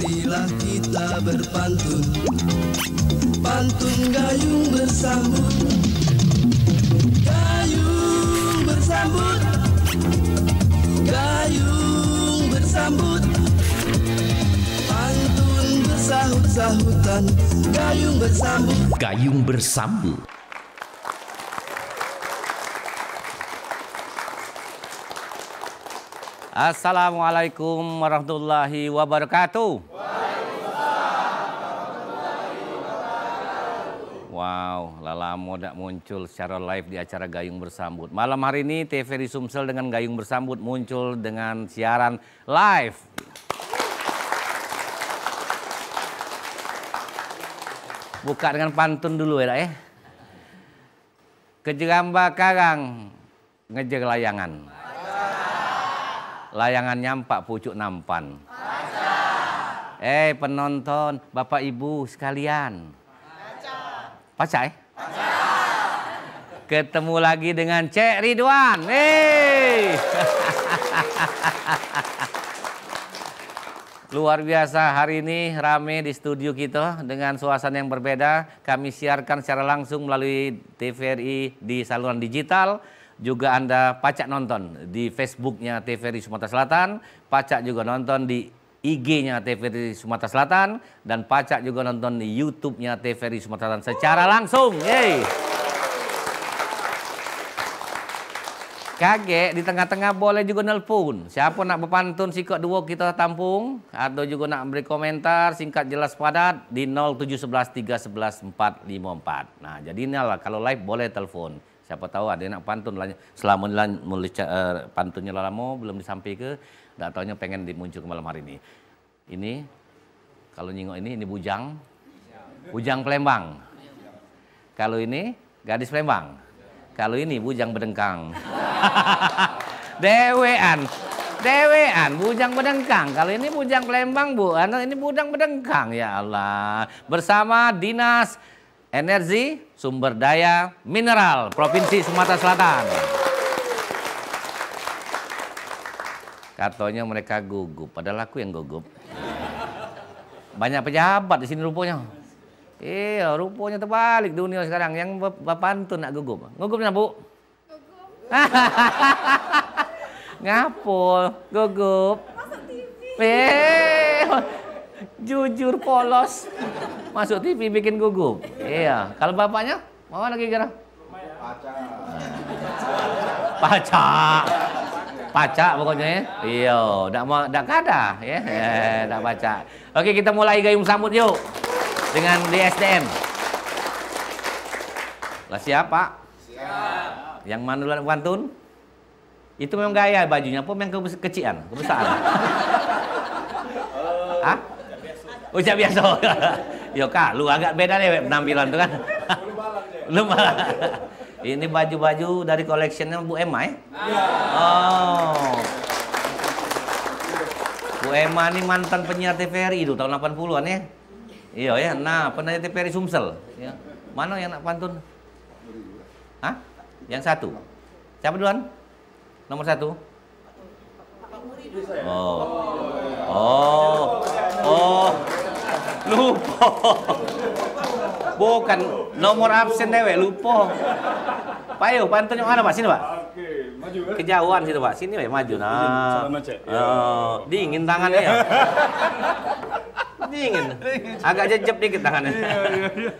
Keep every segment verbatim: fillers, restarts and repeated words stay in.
Marilah kita berpantun. Pantun gayung bersambut. Gayung bersambut. Gayung bersambut. Pantun bersahut-sahutan. Gayung bersambut. Gayung bersambut. Assalamualaikum warahmatullahi wabarakatuh. Wow, lah lamo dak muncul secara live di acara Gayung Bersambut. Malam hari ini, T V R I Sumsel dengan Gayung Bersambut muncul dengan siaran live. Buka dengan pantun dulu ya, dak, eh? Ke jeramba karang ngejer layangan. Layangan nyampak pucuk nampan. Eh, penonton, Bapak Ibu sekalian. Pacak, eh? Ketemu lagi dengan Cek Ridwan. Hey! Luar biasa, hari ini rame di studio kita dengan suasana yang berbeda. Kami siarkan secara langsung melalui T V R I di saluran digital. Juga Anda pacak nonton di Facebooknya T V R I Sumatera Selatan, pacak juga nonton di I G-nya T V R I Sumatera Selatan, dan pacak juga nonton di YouTube-nya T V R I Sumatera Selatan secara langsung. Yeay. Kagek, di tengah-tengah boleh juga nelpon. Siapa nak bepantun sikok duo kita tampung, atau juga nak beri komentar singkat, jelas, padat di nol tujuh sebelas tiga sebelas empat lima empat. Nah, jadi inilah, kalau live boleh telepon. Siapa tahu ada nak pantun lah. Selama ni lah mulai ca-, eh, pantunnyo lah lamo belum disampaike, dak taunyo pengen dimunculke malam hari ni. Ini, kalau nyingok ini, ini bujang. Bujang Palembang. Kalau ini, gadis Palembang. Kalau ini, bujang bedengkang. Dewean. Dewean, bujang bedengkang. Kalau ini bujang Palembang, Bu. Anu, ini bujang bedengkang. Ya Allah. Bersama Dinas Energi Sumber Daya Mineral Provinsi Sumatera Selatan. Katonyo mereka gugup, padahal aku yang gugup. Banyak pejabat di sini ruponyo. Iyo, ruponyo terbalik dunia sekarang. Yang be-, bepantun nak gugup. Gugup nak, Bu? Ngapo? Gugup. Masuk T V. Eh, jujur polos. Masuk T V bikin gugup. Iya. Kalau bapaknya? Mau lagi kira? Pacak. Pacak pokoknya, ya. Iya, dak mau, dak kada, ya. Eh, dak pacak. Oke, kita mulai gayung sambut yuk. Dengan D S D M. Lah siap, Pak? Siap. Yang mana duluan pantun? Itu memang gaya bajunya apa memang kebes-, kecikan, kebesaran? Hah? Ucap biasa. Yo, Kak, lu agak beda deh penampilan tu kan. Lu malah. Ini baju-baju dari collectionnya Bu Emma, eh? Oh. Bu Emma ni mantan penyiar T V R I tu tahun delapan puluhan, ya. Iya, ya. Nah, pernah T V R I Sumsel. Ya. Mana yang nak pantun? Hah? Yang satu. Siapa duluan? Nomor satu? Oh. Oh. Oh. Lupa. Bukan nomor absen dewek, lupa. Payo, pantun yang mana, Pak? Sini, Pak. Oke, maju, eh. Kejauhan situ, Pak. Sini, Pak, maju. Nah. Salam, Cek. Oh, dingin tangannya ya. Dingin. Agak jejep dikit tangannya. Iya, iya, iya.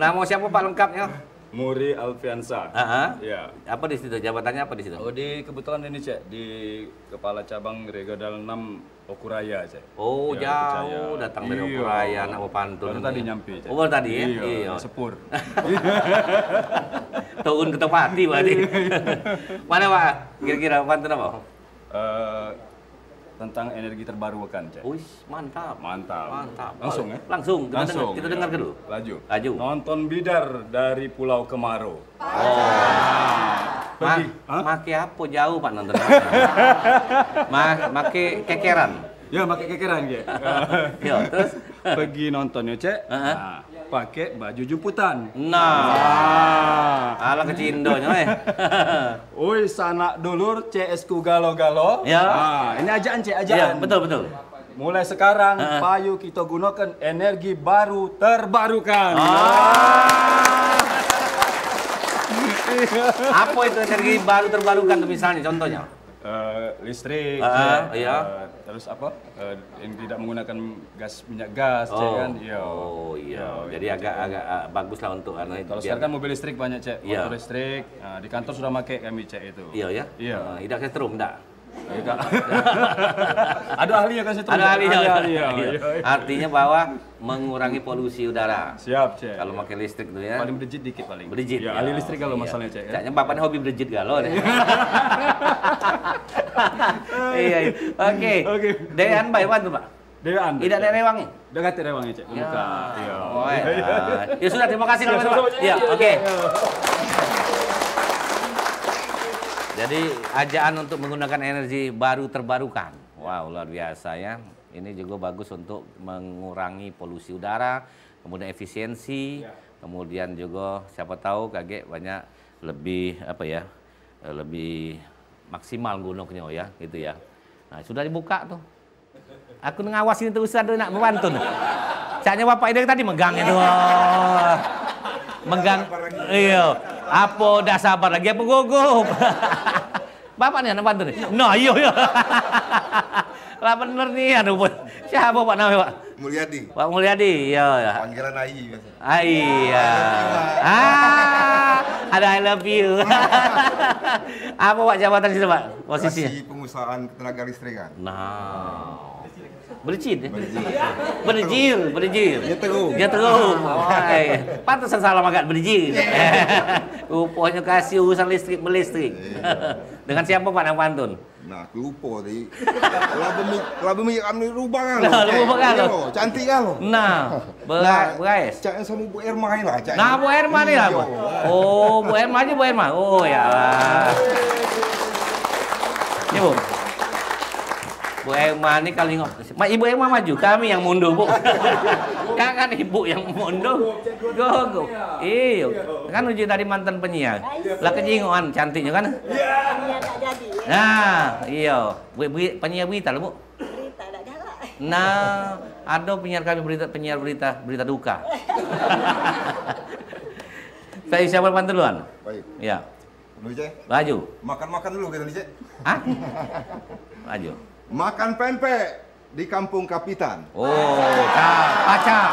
Nama siapa, Pak, lengkapnya? Muri Alfiansa. Heeh. Ya. Apa di situ? Jabatannya apa di situ? Oh, di kebetulan ini, Cek, di Kepala Cabang Regional enam Okuraya, Cek. Oh, ya, jauh dipercaya. Datang dari Okuraya, nak bepantun. Baru tadi nyampe, Cek. Oh, baru tadi, ya? Iya, iya. Sepur. Turun ke Tepati berarti. Iya, iya. Mana, Pak? Kira-kira pantun apa? Eh, tentang energi terbarukan, Cek. Wis, mantap. Mantap. Mantap. Langsung, ya? Langsung, kita dengar, kita dengar dulu. Laju. Laju. Nonton bidar dari Pulau Kemaro. Oh. Pergi. Hah? Make apa jauh, Pak, nonton? Ma-, make kekeran. Ya, make kekeran, Cek. Ya, terus? Pergi nontonnya, Cek. Heeh. Nah, pakai baju jemputan. Nah. Nah. Alah kecindonyo, eh. Oi, sanak dulur C S ku galo-galo. Ya. Nah, ini ajaan, Cek, ajaan. Ya, betul, betul. Mulai sekarang, Heeh. Payu kita gunakan energi baru terbarukan. Ah. Apa itu energi baru terbarukan tuh misalnya, contohnya? Eh, listrik, Ah, Cek. iya. Eh, terus apa? Eh, yang tidak menggunakan gas, minyak gas, Cek, Oh. kan? Iya. Oh, iya. Iya, Jadi iya, agak, Cek. agak, ah, bagus lah untuk anu, Kalau biar sekarang kan mobil listrik banyak, Cek. Iya. Motor listrik. Nah, di kantor sudah pakai kami, Cek, itu. Iya, ya? Iya. Ah, tidak setrum, ndak? Iya, Kak. Ada ahli ya, Kak, setrum? Ada ahli, Ada ya? ahli, ya. Iya. Iya. Artinya bahwa mengurangi polusi udara. Siap, Cek. Kalau pakai listrik tuh ya. Paling berejit dikit paling. Berejit, Ya, ya. ahli listrik kalau Iya. masalahnya, Cek, ya. Caknya bapaknya hobi berejit galo nih. Iya, iya. Oke. Oke. Dewan baik, Wan, tuh, Pak. Dewan, Tidak Cek. ada rewangi? Udah kate rewangi, Cek. Ya. Buka. Iya. Oh, ya. Ya sudah, terima kasih Iya, kalau sama-sama, Pak. Cek. Ya, Iya, oke. iya. Jadi, ajaan untuk menggunakan energi baru terbarukan. Wow, luar biasa ya. Ini juga bagus untuk mengurangi polusi udara, kemudian efisiensi, Ya. kemudian juga siapa tahu kagek banyak lebih, apa ya, eh, lebih maksimal gunoknyo ya, gitu ya. Nah, sudah dibuka tuh. Aku ngawasi terusan tu nak bepantun. Caknya bapak ini tadi megang itu. Megang. Iyo. Apa dah sabar lagi apa gugup? Bapak ni anak pantun ni. Nah, iyo, iyo. Lah bener ni anu pun. Siapa Pak nama Pak? Mulyadi. Pak Mulyadi. Iyo, ya. Panggilan Ayi biasa. Ah, iya. Ah, ada I love you. Apa Pak jabatan situ, Pak? Posisinya? Kasih pengusahaan ketenaga listrikan. Nah. Berjin. Berjin. Berjil, berjil. Dia terung. Dia terung. Wah. Pantesan salam agak berjin. Rupanya kasih urusan listrik melistrik. Dengan siapa Pak nak pantun? Nah, aku lupa tadi. Lah bemi, lah bemi kami rubah kan. Nah, rubah kan. Iyo, cantik kan. Nah, berai-, Nah, berais. Cak yang sama Bu Erma ni lah, cak Nah, yang Bu Erma ni lah. Iyo. Bu. Oh, Bu Erma aja Bu Erma. Oh, ya. Ni, Bu. Bu Erma ni kalau tengok, Mak, Ibu Erma maju, kami yang mundur, Bu. Kan, kan Ibu yang mundur. Gogo. Iyo. Kan uji dari mantan penyiar. Lah kejingoan cantiknya kan? Iya, tak jadi. Nah, iyo. Beri, beri, penyiar berita lah, Bu. Berita dak galak. Nah, ada penyiar kami berita, penyiar berita, berita duka. Saya siapa pantun duluan? Baik. Ya. Dulu, Cek. Laju. Makan-makan dulu kita ni, Cek. Hah? Laju. Makan pempek di kampung Kapitan. Oh, ka-, pacak.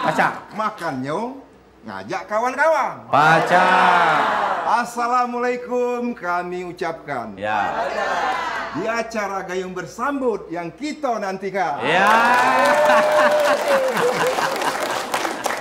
Pacak. Makannyo ngajak kawan-kawan. Pacak. Assalamualaikum kami ucapkan. Ya. Di acara Gayung Bersambut yang kita nantikan. Ya.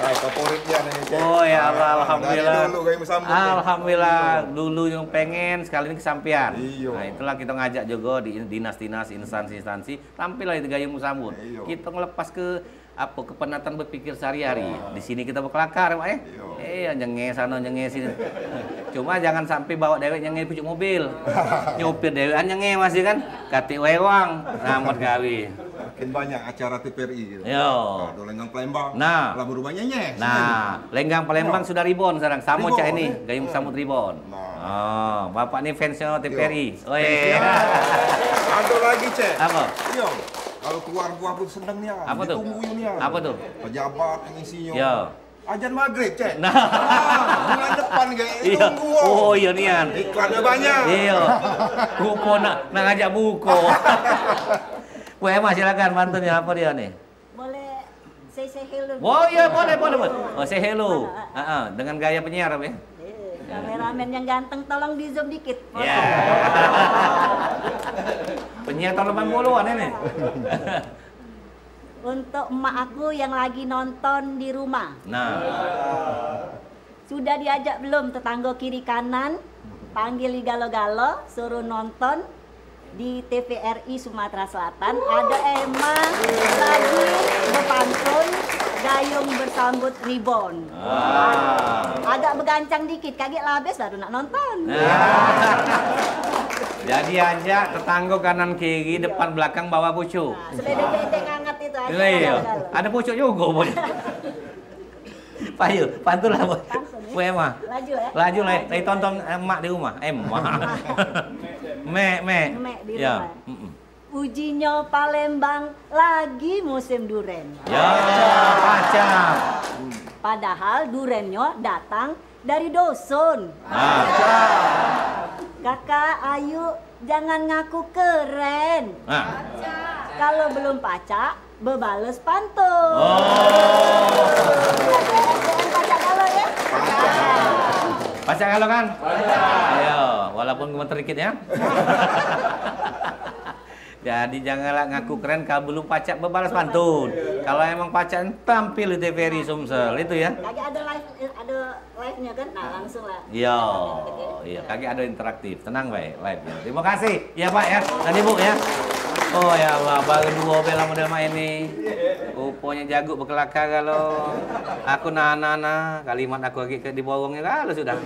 Ah, favoritnya nih, Cek. Oh, ya Allah, Ah, alhamdulillah. Dari dulu Gayung Bersambut nih. Alhamdulillah, dulu yang pengen, sekali ini kesampean. Iyo. Nah, itulah kita ngajak juga di dinas-dinas, instansi-instansi, tampil lah itu Gayung Bersambut. Iyo. Kita ngelepas ke apa, kepenatan berpikir sehari-hari. Di sini kita berkelakar, Pak, eh. Iyo. Eh, nyenge sana, nyenge sini. Cuma jangan sampai bawa dewek nyenge pucuk mobil. Nyopir dewekan nyenge masih kan. Katik wewang, ramot gawe. Makin banyak acara T P R I gitu. Yo. Nah, ada Lenggang Palembang. Nah. Lah berubah nyenyes. Nah, Lenggang Palembang Nah. sudah ribon sekarang. Sama Ribon, cak ini, eh. Gayung Hmm. Sambut ribon. Nah. Ah, bapak ni fansnya T P R I. Yo. Oi. Fansnya. Ada lagi, Cek. Apa? Yo. Kalau keluar gua pun seneng nia. Apa tu? Ditunggu nia. Apa tu? Pejabat yang isinya. Ya. Ajan maghrib, Cek. Nah. Ah, bulan depan, guys. Iya. Tunggu. Oh, iya nian. Iklannya banyak. Iya. Buko nak, nak ngajak buko. Weh, Mas, silakan pantunnya apa dia nih? Boleh saya say hello? Oh, iya, boleh, boleh, boleh. Oh, say hello. Mana? Heeh, dengan gaya penyiar apa ya? Eh, kameramen yang ganteng, tolong di zoom dikit. Ya. Penyiar tahun delapan puluhan ini. Untuk emak aku yang lagi nonton di rumah. Nah. Sudah diajak belum tetangga kiri kanan? Panggil di galo-galo, suruh nonton di T V R I Sumatera Selatan. Ada Emma lagi berpantun, gayung bersambut ribon. Ah. Agak begancang dikit, kagek labes baru nak nonton. Nah. Jadi ajak tetangga kanan kiri, depan belakang bawah pucuk. Nah, seledek-ledek ngangat itu aja. Iya, iya. Ada pucuk juga, Boy. Payu, pantun lah, Boy. Pantun, ya. Boy, Emma. Laju, ya. Laju, lah. Laju. Lagi tonton, eh, mak di rumah. Eh, mak. Mek, mek. Mek di rumah. Ya. Mm-mm. Ujinyo Palembang lagi musim duren. Ya, pacak. Padahal durennyo datang dari doson. Nah. Kakak, ayu, jangan ngaku keren. Nah. Kalau belum pacak, bebales pantun. Oh. Pacak galo, ya? Pacak galo, kan? Ayo, walaupun gemeter dikit, ya. Jadi, janganlah ngaku keren kalau belum pacak bebalas pantun. Kalau emang pacak, tampil di T V R I Sumsel, itu ya. Lagi ada live, ada live-nya kan? Nah, langsung lah. Iya, iya, kagek ada interaktif. Tenang bae, live-nya. Terima kasih. Ya, Pak, ya. Dan Ibu, ya. Oh, ya Allah, baru dua bela model main ni. Rupanya jago bekelakar kalau aku na-na-na, kalimat aku lagi ke diborongnya kalau sudah.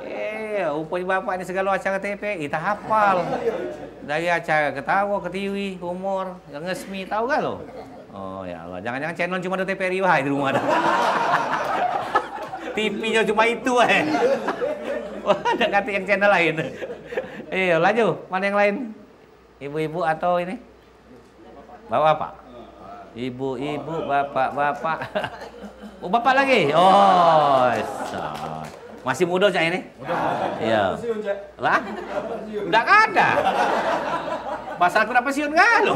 Eh, rupanya bapak ni segala acara T V R I tak hafal. Dari acara ketawa, ketiwi, humor, yang resmi, tahu gak lo? Oh, ya Allah, jangan-jangan channel cuma ada T V R I wahai di rumah dah. T V-nya cuma itu, eh. Wah, ada kata yang channel lain. Iya, laju. Mana yang lain? Ibu-ibu atau ini? Bapak-bapak? Ibu-ibu, bapak-bapak. Oh, bapak lagi? Oh, sa-, masih muda cak ini? Muda. Iya. Lah? Ndak ada. Pasal aku nak pensiun galo.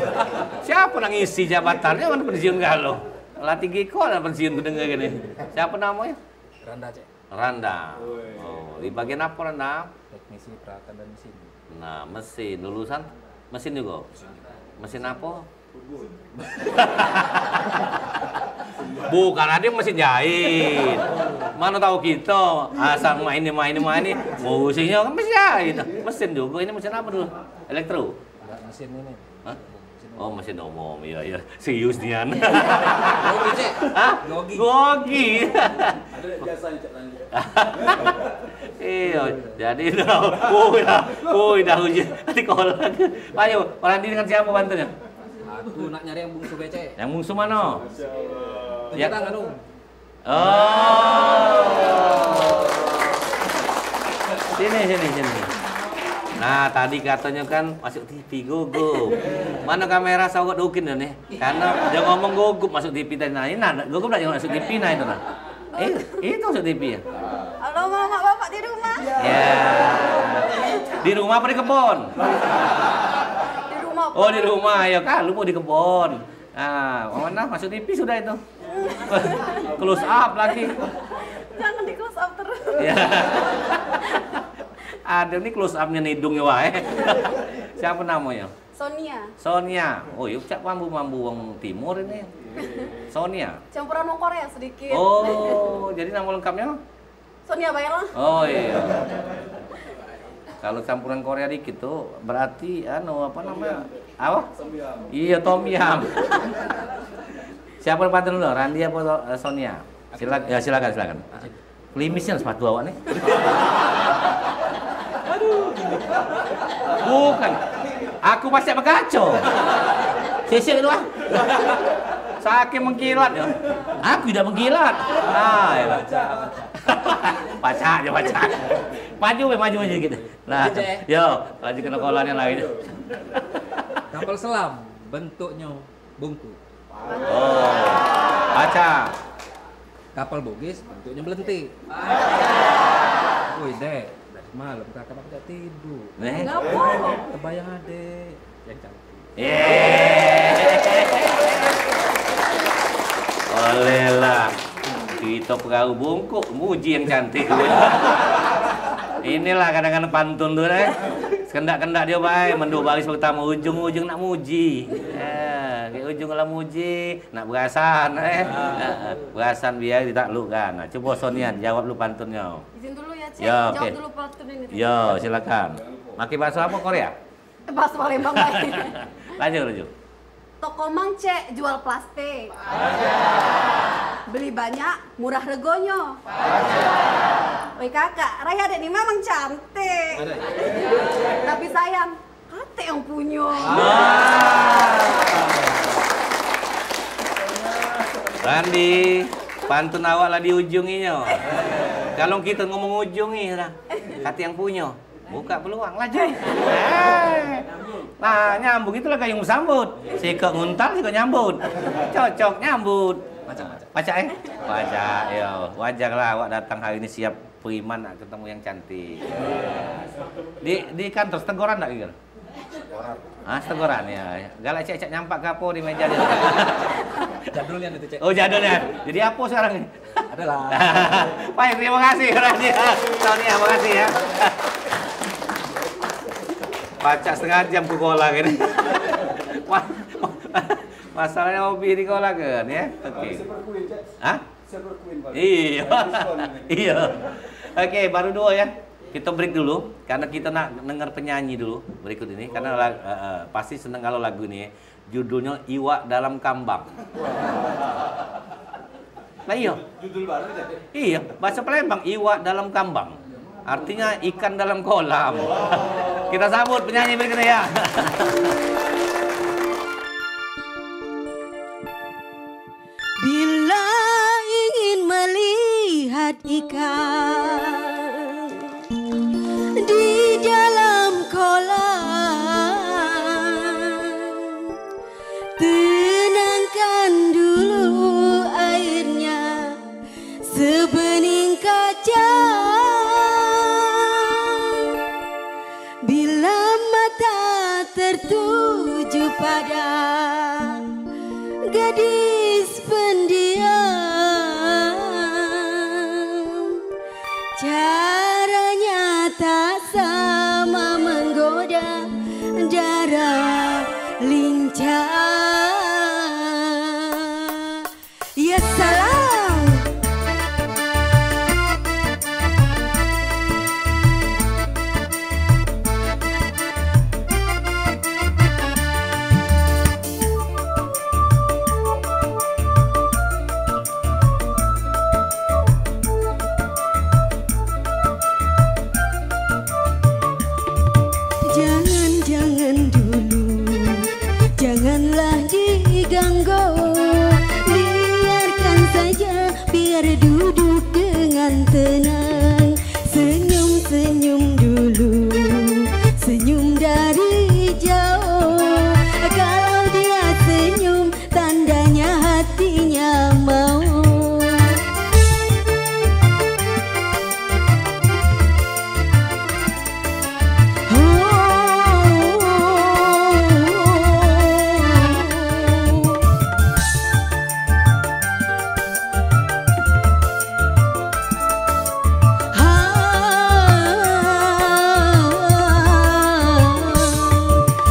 Siapa nak ngisi jabatannya, mana pensiun galo? Lah, tiga ekor nak pensiun, ku dengar gini. Siapa namanya? Randa, Cek. Randa. Oh, di bagian apa, Randa? Teknisi peralatan dan mesin. Nah, mesin. Lulusan mesin juga? Mesin apa? Bukan, ada mesin jahit. Mana tahu kita. Asal main ni, main ni, main ni. Musiknya kan mesin jahit. Mesin juga. Ini mesin apa dulu? Elektro? Enggak, mesin ini. Hah? Oh, mesin umum. Iya, iya. Serius nian. Grogi, Cek. Hah? Grogi. Grogi. Ada jasa yang cek lanjut. Iya, jadi dah. Oh, dah. Oh, dah hujan. Di kolam. Ayo, Randi dengan siapa bantunya? Aku nak nyari yang bungsu, Cek. Yang bungsu mana? Tunjuk tangan, Om. Oh. Sini, sini, sini. Nah, tadi katanya kan masuk T V gugup. Mana kamera sawat dukin dah nih? Karena dia ngomong gugup masuk T V tadi. Nah, ini nah, gugup dah jangan masuk T V nah itu nah. Eh, itu masuk T V ya? Halo, Mama, Bapak di rumah? Ya. Di rumah apa di kebon? Di rumah. Oh, di rumah. Ya kan, lu mau di kebon. Ah, mana masuk T V sudah itu. Close up lagi. Jangan di close up terus. Ya. Ada nih close up-nya hidungnya wae. Siapa namanya? Sonia. Sonia. Oh, yuk cak mambu-mambu wong timur ini. Sonia. Campuran wong Korea sedikit. Oh, jadi nama lengkapnya? Sonia bae lah. Oh iya. Kalau campuran Korea dikit tuh berarti anu apa namanya? Apa? Iya, tom yam. Siapa yang pantun dulu? Randi apa to-, eh, Sonia? Sila-, ya silakan, silakan. Klimisnya sepatu awak nih. Aduh. Bukan. Aku pasti begaco. Sisik dulu ah. Saking mengkilat ya. Aku tidak mengkilat. Ah, ya. Pacak je, pacak. Maju, weh, maju, maju gitu. Nah, yo, laju kena kolan yang lain. Kapal selam bentuknya bungkuk. Oh, pacak. Kapal Bugis bentuknya belentik. Woi, Dek, dari semalam kakak tak tidur. Eh? Ngapo? Tebayang adek. Yang cantik. Eh. Boleh lah. Cerita perahu bungkuk, muji yang cantik. Inilah kadang-kadang pantun tu, eh. Sekendak-kendak dia baik, menduk baris pertama, ujung-ujung nak muji. Eh, ke ujung lah muji, nak berasan, eh. Berasan biar ditaklukkan. Nah, cuba Sonian, jawab lu pantunnyo. Izin dulu ya, Cek. Ya, jawab oke. Dulu pantun ini. Ya, silakan. Pakai bahasa apa, Korea? Bahasa Palembang bae. Lanjut, lanjut. Toko mang, Cek, jual plastik. Beli banyak, murah regonyo. Oi kakak, raya dek ni memang cantik. Tapi sayang, katek yang punyo. Randi, pantun awak lah di ujung inyo. Kalau kita ngomong ujung ni lah, katek yang punyo. Buka peluang lah, cuy. Eh. Nah, nyambung itulah gayung sambut. Sikok nguntal, sikok nyambut. Cocok nyambut. Pacak, pacak. Pacak, eh? Pacak, yo. Wajar lah awak datang hari ini siap beriman nak ketemu yang cantik. Di, di kantor setegoran tak, Gigel? Ah, setegoran, ya. Galak cek-cek nyampak ke apa di meja dia. Jadulnya itu, Cek. Oh, jadulnya. Jadi apa sekarang ni? Adalah. Baik, terima kasih, Raja. Sonia, makasih ya. Pacak setengah jam ku kola gini. Wah, masalahnya hobi di kola kan, ya? Oke. Hah? Iya. Iya. Oke, baru dua ya. Kita break dulu, karena kita nak denger penyanyi dulu berikut ini. Karena la- eh, eh, pasti seneng kalau lagu ini. Judulnya Iwak Dalam Kambang. Lah iya. Judul baru tadi. Iya, bahasa Palembang, iwak dalam kambang. Artinya ikan dalam kolam. Kita sambut penyanyi berikutnya ya. Bila ingin melihat ikan di dalam kolam, tenangkan dulu airnya sebening kaca. Bila mata tertuju pada gadis pendiam, caranya tak sama menggoda dara lincah. Ya salam. Jangan, jangan dulu, janganlah diganggu. Biarkan saja, biar duduk dengan tenang. Senyum, senyum dulu, senyum dari jauh. Kalau dia senyum, tandanya hatinya mau.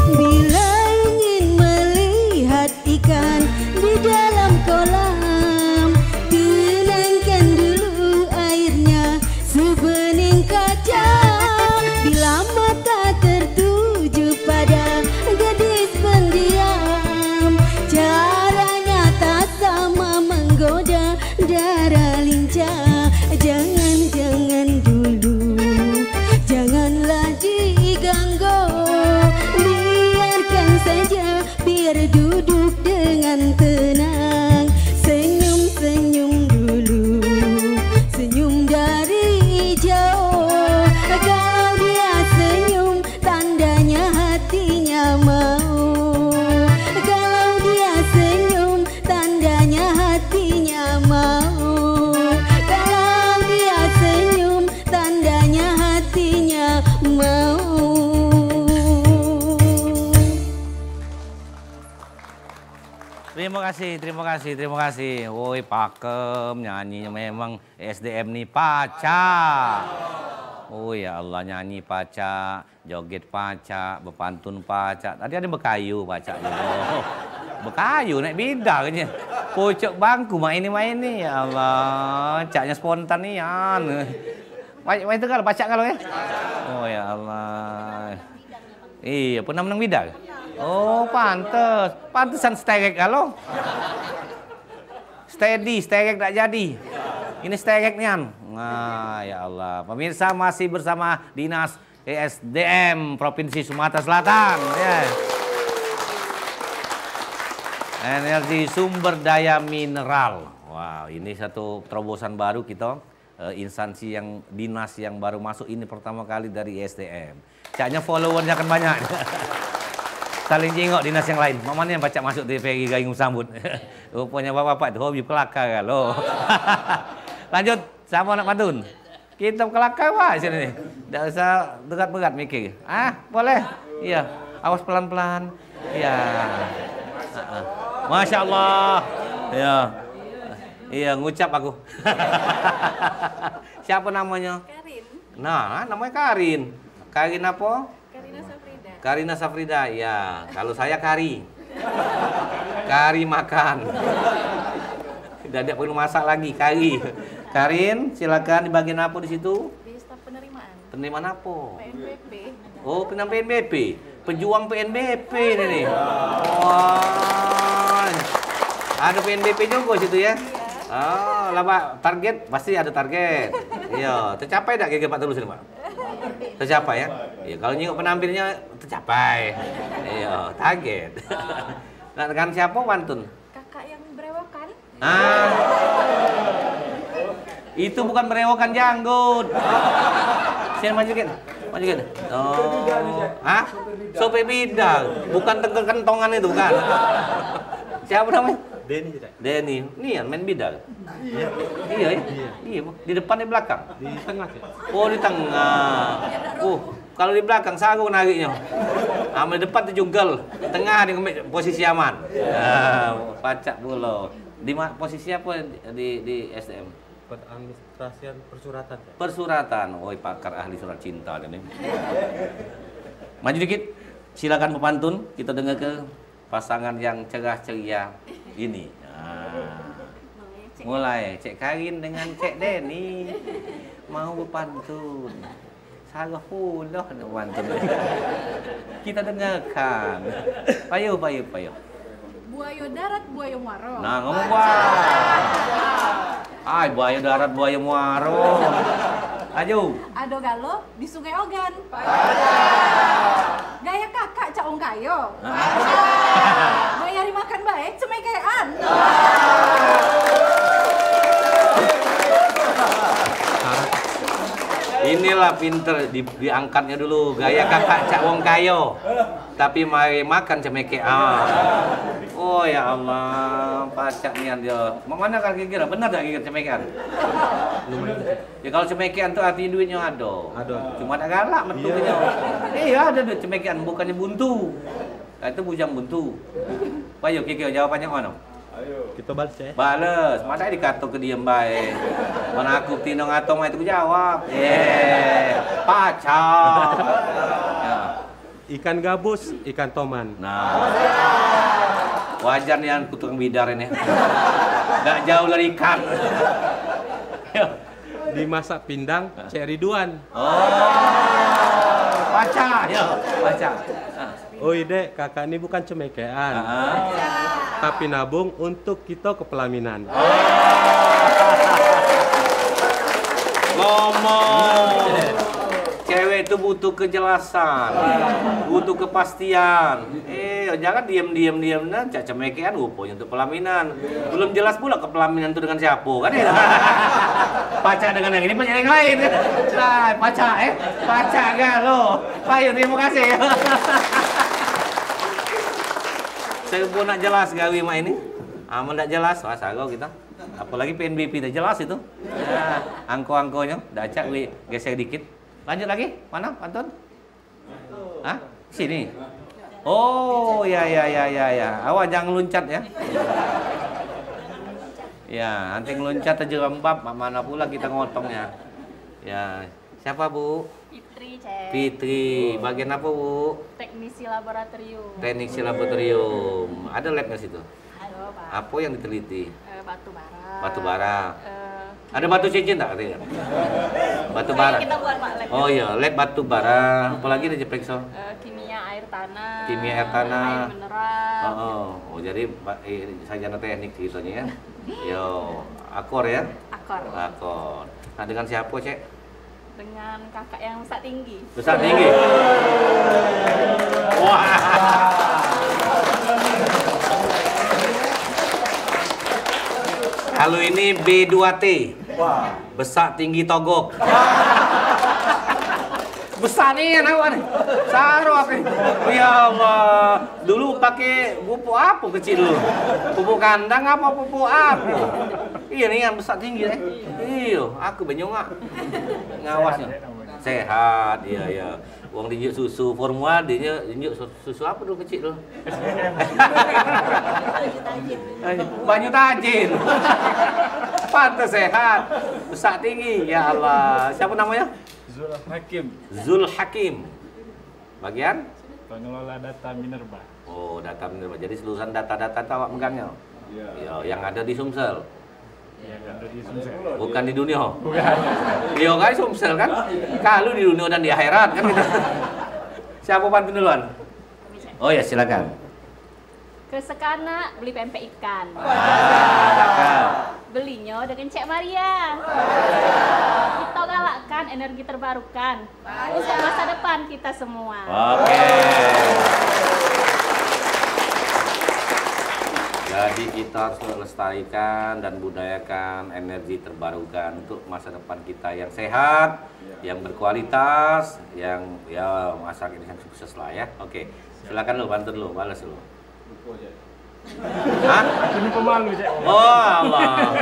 Bila ingin melihat ikan di dalam kolam, tenangkan dulu airnya sebening kaca. Bila mata tertuju pada gadis pendiam, caranya tak sama menggoda dara lincah. Jangan, jangan dulu, janganlah diganggu. Biarkan saja, biar duduk dengan tenang. Senyum, senyum dulu, senyum dari jauh. Kalau dia senyum, tandanya hatinya mau. Kalau dia senyum, tandanya hatinya mau. Kalau dia senyum, tandanya hatinya mau. Terima kasih, terima kasih, terima kasih. Woi, pakem nyanyinya memang. S D M ni pacak. Oh ya Allah, nyanyi pacak, joget pacak, bepantun pacak. Tadi ada bekayu pacak jugo. Bekayu naik bida ke nye. Pucuk bangku mak ini, mak ini. Ya Allah, caknya spontan nian. Wai, wai tegal, pacak galo ya? Oh ya Allah. Iya, pernah menang bida? Oh, pantes. Pantesan sterek galo. Steady, sterek dak jadi. Ini sterek nian. Nah, ya Allah. Pemirsa, masih bersama Dinas E S D M Provinsi Sumatera Selatan. Ya. Energi sumber daya mineral. Wow, ini satu terobosan baru kita, eh, instansi yang, dinas yang baru masuk ini pertama kali dari E S D M. Caknya followernya kan banyak. Saling jingok dinas yang lain. Mak mano yang pacak masuk di P R I Gayung Sambut? Ruponyo bapak-bapak tu hobi kelakar galo. Lanjut, siapo nak pantun? Kito kelakar bae sini ni. Dak usah berat-berat mikir. Ah, boleh? Iya. Awas pelan-pelan. Iya. Heeh. Masya Allah. Iya. Iya, ngucap aku. Siapo namonyo? Karin. Nah, namonyo Karin. Karin apo? Karina Safrida. Karina Safrida, ya. Kalau saya kari. Kari makan. Dah dak perlu masak lagi, kari. Karin, silakan di bagian apa di situ? Di staf penerimaan. Penerimaan apa? P N B P. Oh, penerimaan P N B P. Pejuang P N B P ini nih. Wah. Ada P N B P juga situ ya? Iya. Ah, lah, Pak, target pasti ada target. Iya, tercapai dak kira-kira Pak Tulus ini, Pak? Tercapai ya? Iya, kalau nyingok penampilnya tercapai. Iya, target. Nak dengan siapa pantun? Kakak yang berewokan. Ah. Itu bukan berewokan janggut. Sini maju dikit. Maju dikit. Oh. Hah? Sopir bidal. Bukan tengkel kentongan itu, bukan. Siapa namanya? Denny, Cak. Denny. Nian main bidal. Iya, ya? Iya. Iya, Bu. Di depan, di belakang? Di tengah, Cak. Oh, di tengah. Oh, kalau di belakang sagu nariknya. Amal depan tu jungkel, tengah ni ngambil posisi aman. Ah, pacak pulo. Di ma-, posisi apa di, di S D M? Peradministrasian persuratan, Cak. Persuratan. Oi, pakar ahli surat cinta dia ni. Maju dikit. Silakan pepantun, kita dengar ke pasangan yang cerah ceria ini. Ah. Mulai Cek Karin dengan Cek Denny mau bepantun. Salah pulo nak pantun. Kita dengarkan. Payo, payo, payo. Buayo darat, buayo muaro. Nah, ngomong buah. Ai, buayo darat, buayo muaro. Aju. Ado galo di Sungai Ogan. Gaya kakak cak wong kayo. Gaya dimakan bae cemekean. Inilah pinter di, diangkatnya dulu. Gaya kakak cak wong kayo. Tapi mari makan cemekean. Oh ya Allah, pacak nian dia. Mak mano kan kira-kira? Bener dak kira cemekean? Lumayan. Ya, kalau cemekean tu arti duitnyo ado. Ado. Cuma dak galak metu. Iya. Iyo, ado duit cemekean, bukannyo buntu. Nah, itu bujang buntu. Payo, kikir jawabannyo mano? Ayo. Kito bales, Cek. Bales. Masa dikato ke diem bae. Mano aku tino ngato mai tu jawab. Eh, pacak. Ya. Ikan gabus, ikan toman. Nah. Wajar nian ku tukang bidar ini. Dak jauh dari ikan. Dimasak pindang, Cek Ridwan. Oh. Pacak, yo, pacak. Ah. Oi, Dek, kakak ni bukan cemekean. Ah. Tapi nabung untuk kito ke pelaminan. Ngomong. Cewek tu butuh kejelasan, butuh kepastian. Eh, jangan diem-diem, diem nah, cak cemekean ruponyo untuk pelaminan. Belum jelas pula ke pelaminan tu dengan siapo, kan ya? Pacak dengan yang ini, pacak dengan yang lain. Nah, pacak, eh. Pacak galo. Payo, terima kasih. Serbo nak jelas gawe mak ini. Amun dak jelas, wah, sago kita. Apalagi P N B P dah jelas itu. Ya, angko-angkonyo, dak acak we geser dikit. Lanjut lagi, mano pantun? Hah? Sini. Oh, ya, ya, ya, ya, ya. Awak jangan luncat ya. Ya, nanti ngeluncat aja lembab, mak mano pula kita ngotongnya. Ya, siapa, Bu? Fitri, Cek. Fitri, bagian apa, Bu? Teknisi laboratorium. Teknisi laboratorium. Ada labnya situ? Ado, Pak. Apa yang diteliti? Eh, batu bara. Batu bara. Eh, ada batu cincin tak katanya? Batu bara. Kita buat, Pak, lab. Oh iya, lab batu bara. Apalagi dia diperiksa? Eh, kimia air tanah. Kimia air tanah. Air mineral. Oh, oh. Oh, jadi, Pak, eh, sarjana teknik ceritanya ya. Yo, akor ya? Akor. Akor. Nah, dengan siapa, Cek? Dengan kakak yang besak tinggi. Besak tinggi. Wah. Kalau ini B dua T. Wah. Besak tinggi togok. Besak nian awak ni. Saro aku ni. Ya Allah. Dulu pake pupuk apo kecik dulu? Pupuk kandang apo pupuk apo? Iyo nian besak tinggi eh. Iyo, aku benyongak. Ngawasnyo. Sehat, iyo, iyo. Wong dinjuk susu formula, dinjuk, dinjuk su-, susu apo dulu kecik dulu? Banyu tajin. Pantes sehat. Besak tinggi. Ya Allah. Siapo namonyo? Zul Hakim. Zul Hakim. Bagian? Pengelola data Minerba. Oh, data Minerba. Jadi seluruhan data-data tu awak megangnyo? Iyo. Iyo, yang ado di Sumsel. Yang ado di Sumsel. Bukan di dunio. Bukan. Iyo kan Sumsel kan? Kalu di dunio dan di akhirat kan gitu. Siapo pantun duluan? Oh ya, silakan. Ke sekanak beli pempek ikan. Cakep. Belinyo dengan Cek Maria. Kita galakkan energi terbarukan untuk masa depan kita semua. Oke. Jadi kita harus melestarikan dan budayakan energi terbarukan untuk masa depan kita yang sehat, yang berkualitas, yang ya masyarakat Indonesia sukses lah ya. Oke. Silakan lu pantun lu, balas lu. Lupa je. Hah? Aku ni pemalu je. Oh, Allah.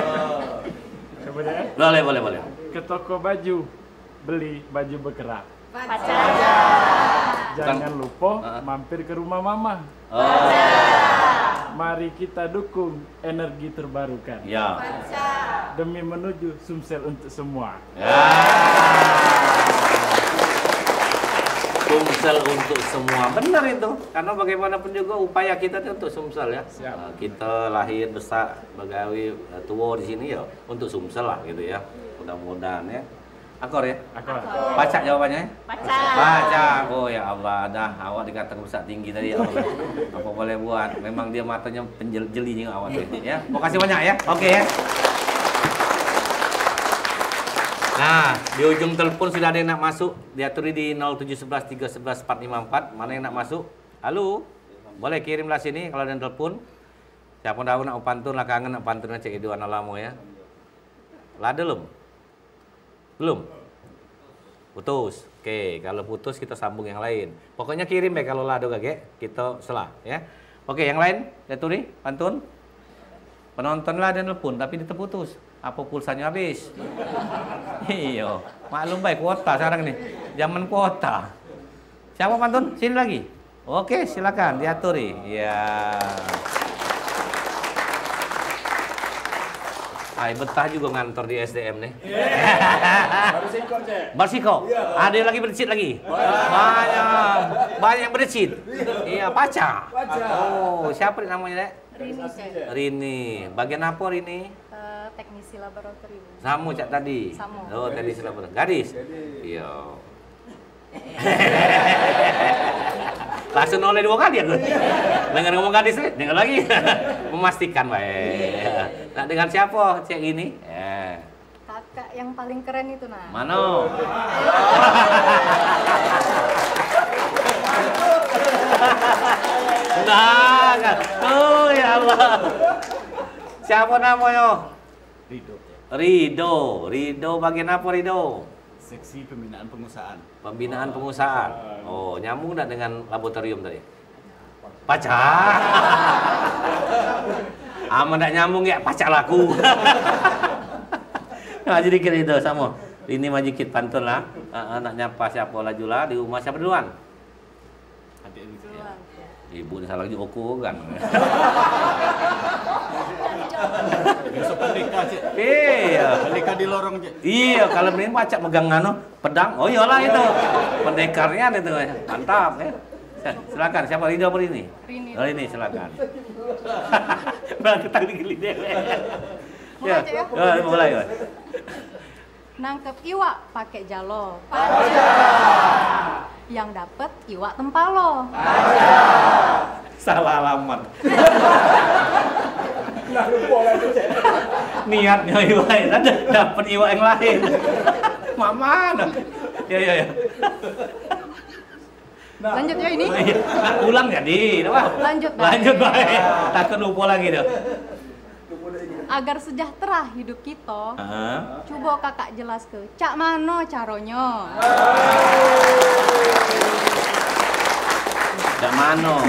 Coba deh. Boleh, boleh, boleh. Ke toko baju, beli baju bekerah. Pacar. Jangan lupa mampir ke rumah mama. Oh. Mari kita dukung energi terbarukan. Ya. Demi menuju Sumsel untuk semua. Ya. Sumsel untuk semua. Benar itu. Karena bagaimanapun juga upaya kita itu untuk Sumsel ya. Siap. Eh, kita lahir, besar, begawe, eh, tua di sini ya untuk Sumsel lah gitu ya. Mudah-mudahan ya. Akor ya? Akor. Pacak jawabannya ya? Pacak. Pacak. Oh ya Allah, dah awak dikatakan besak tinggi tadi ya Allah. Apa boleh buat? Memang dia matanya penjel-, jeli juga awak tu ya. Makasih banyak ya. Oke ya. Nah, di ujung telepon sudah ada yang nak masuk. Diaturi di nol tujuh sebelas tiga sebelas empat lima empat. Mana yang nak masuk? Halo? Boleh kirim lah sini kalau ada yang telepon. Siapa tahu nak pantun lah, kangen nak pantun cek itu anak lama ya. Lah ada belum? Belum? Putus. Oke, kalau putus kita sambung yang lain. Pokoknya kirim deh kalau lah ada gagek, kita selah ya. Oke, yang lain, Datuk ni, pantun. Penonton lah ada nelpon tapi dia terputus. Apa pulsanya habis? Iyo, maklum baik kuota sekarang ni. Zaman kuota. Siapa pantun? Sini lagi. Oke, silakan diaturi. Ya. Ai, betah juga ngantor di S D M nih. Baru sikok, Cek. Baru sikok? Iya. Ada yang lagi beresit lagi? Banyak. Banyak. Banyak yang beresit? Iya, pacar. Pacar. Oh, siapa namanya, Dek? Rini, Cek. Rini. Bagian apa, Rini? Eh, teknisi laboratorium. Sama cak tadi? Sama. Oh, teknisi laboratorium. Gadis? Gadis. Iya. Langsung noleh dua kali aku. Dengar ngomong gadis, eh, dengar lagi. Memastikan baik. Nak dengan siapa, Cek Rini? Ya. Kakak yang paling keren itu, nah. Mano? Nah, kan. Oh, ya Allah. Siapa namanya? Rido. Rido. Rido bagian apa, Rido? Seksi pembinaan pengusahaan. Pembinaan pengusahaan. Oh, nyambung dak dengan laboratorium tadi? Pacak. Amun dak nyambung ya pacak laku. Nah, jadi kira itu sama. Ini majikit pantun lah. Ah, ah, nak nyapa siapa laju lah di rumah, siapa duluan? Adik dulu. Ibu ni salah juga kan. Biasa pendekar, Cik. Iya. Pendekar di lorong, Cik. Iya, kalau ini pacak megang anu, pedang. Oh iyalah itu. Pendekarnya itu. Mantap ya. Silakan, siapa, Rido apa Rini? Rini. Oh, Rini, silakan. Bang, kita geli deh. Mulai, Cik, ya? Ya, mulai, Mas. Nangkep iwak pake jalo. Yang dapet iwak tempalo. Salah alamat. Niatnya iwak, ada dapet iwak yang lain. Mak mana? Ya, ya, ya. Lanjut ya ini. Iya. Ulang jadi, apa? Lanjut, Bang. Lanjut, baik. Takut lupa lagi dah. Agar sejahtera hidup kita, heeh, cuba kakak jelaske, cak mano caronyo? Cak mano?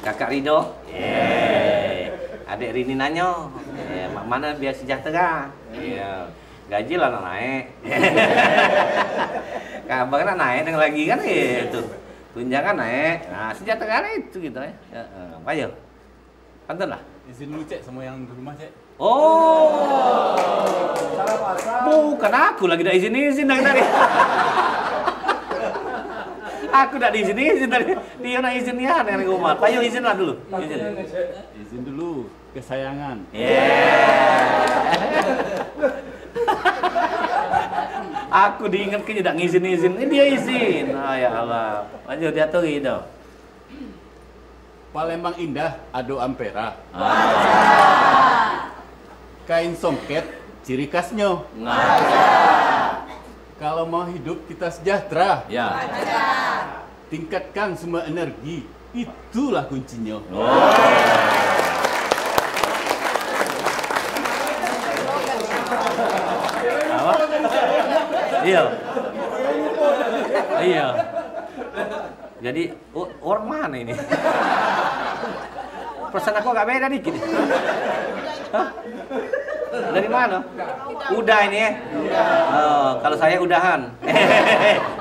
Kakak Rido? Yeay. Adek Rini nanyo, eh, mak mano biar sejahtera? Iya. Gaji lah nak naik. Kabar nak naik dengan lagi kan itu. Tunjangan naik. Nah, sejahtera itu gitu ya. Heeh. Ayo. Pantun lah. Izin dulu, Cek, sama yang di rumah, Cek. Oh. Bukan aku lagi dak izin-izin dari tadi. Aku dak diizin-izin tadi. Dia nak izin ya dari rumah. Ayo izin lah dulu. Izin. Izin dulu, kesayangan. Yeah. Aku diingetke dak ngizin-izin. Ini dia izin. Ah, ya Allah. Ayo diaturi dah. Palembang indah, ado Ampera. Ah. Kain songket, ciri khasnyo. Ngajar. Kalau mau hidup kita sejahtera. Ya. Ngajar. Tingkatkan semua energi, itulah kuncinyo. Oh. Apa? Iya. Iya. Jadi, o-, orang mana ini? Perasaan aku agak beda dikit. Hah? Dari mana? Udah ini ya? Oh, kalau saya udahan.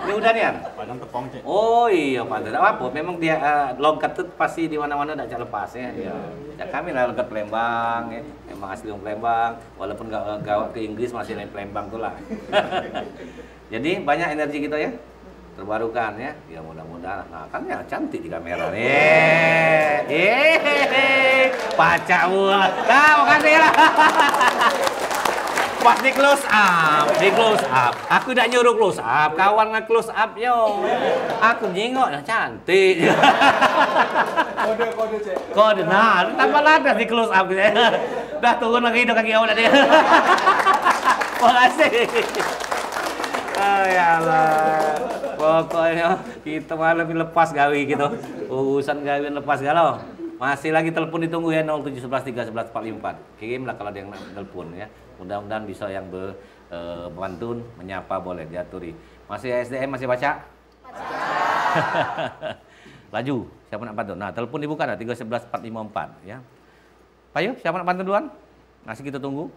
Ini udah nih, An? Padang Tepong, Cek. Oh iya, pantas. Tidak apa-apa. Memang dia, eh, logat tuh pasti di mana-mana tidak lepas ya. Ya. Ya, kami lah logat Palembang ya. Memang asli orang Palembang. Walaupun gak gawat ke Inggris masih dari Palembang tuh lah. Jadi banyak energi kita ya. Terbarukan ya. Ya mudah-mudahan. Nah, kan ya cantik di kamera nih. Eh, pacak pula. Nah, makasih lah. Pas di close up, di close up. Aku dak nyuruh close up, kawan nge close up yo. Aku nyingok dah cantik. Kode, kode, Cek. Kode, nah, tambah ladas di close up gitu ya. Dah turun lagi dah kaki awak tadi. Makasih. Oh, ya Allah. Pokoknya kita malam ini lepas gawe gitu. Urusan gawe lepas galau. Masih lagi telepon ditunggu ya, nol tujuh sebelas tiga sebelas empat lima empat. Kirimlah kalau ada yang nak telepon ya. Mudah-mudahan bisa yang be, eh, pantun, menyapa boleh diaturi. Masih S D M, masih baca? Laju, siapa nak pantun? Nah, telepon dibuka dah, tiga sebelas empat lima empat ya. Payo, siapa nak pantun duluan? Masih kita tunggu.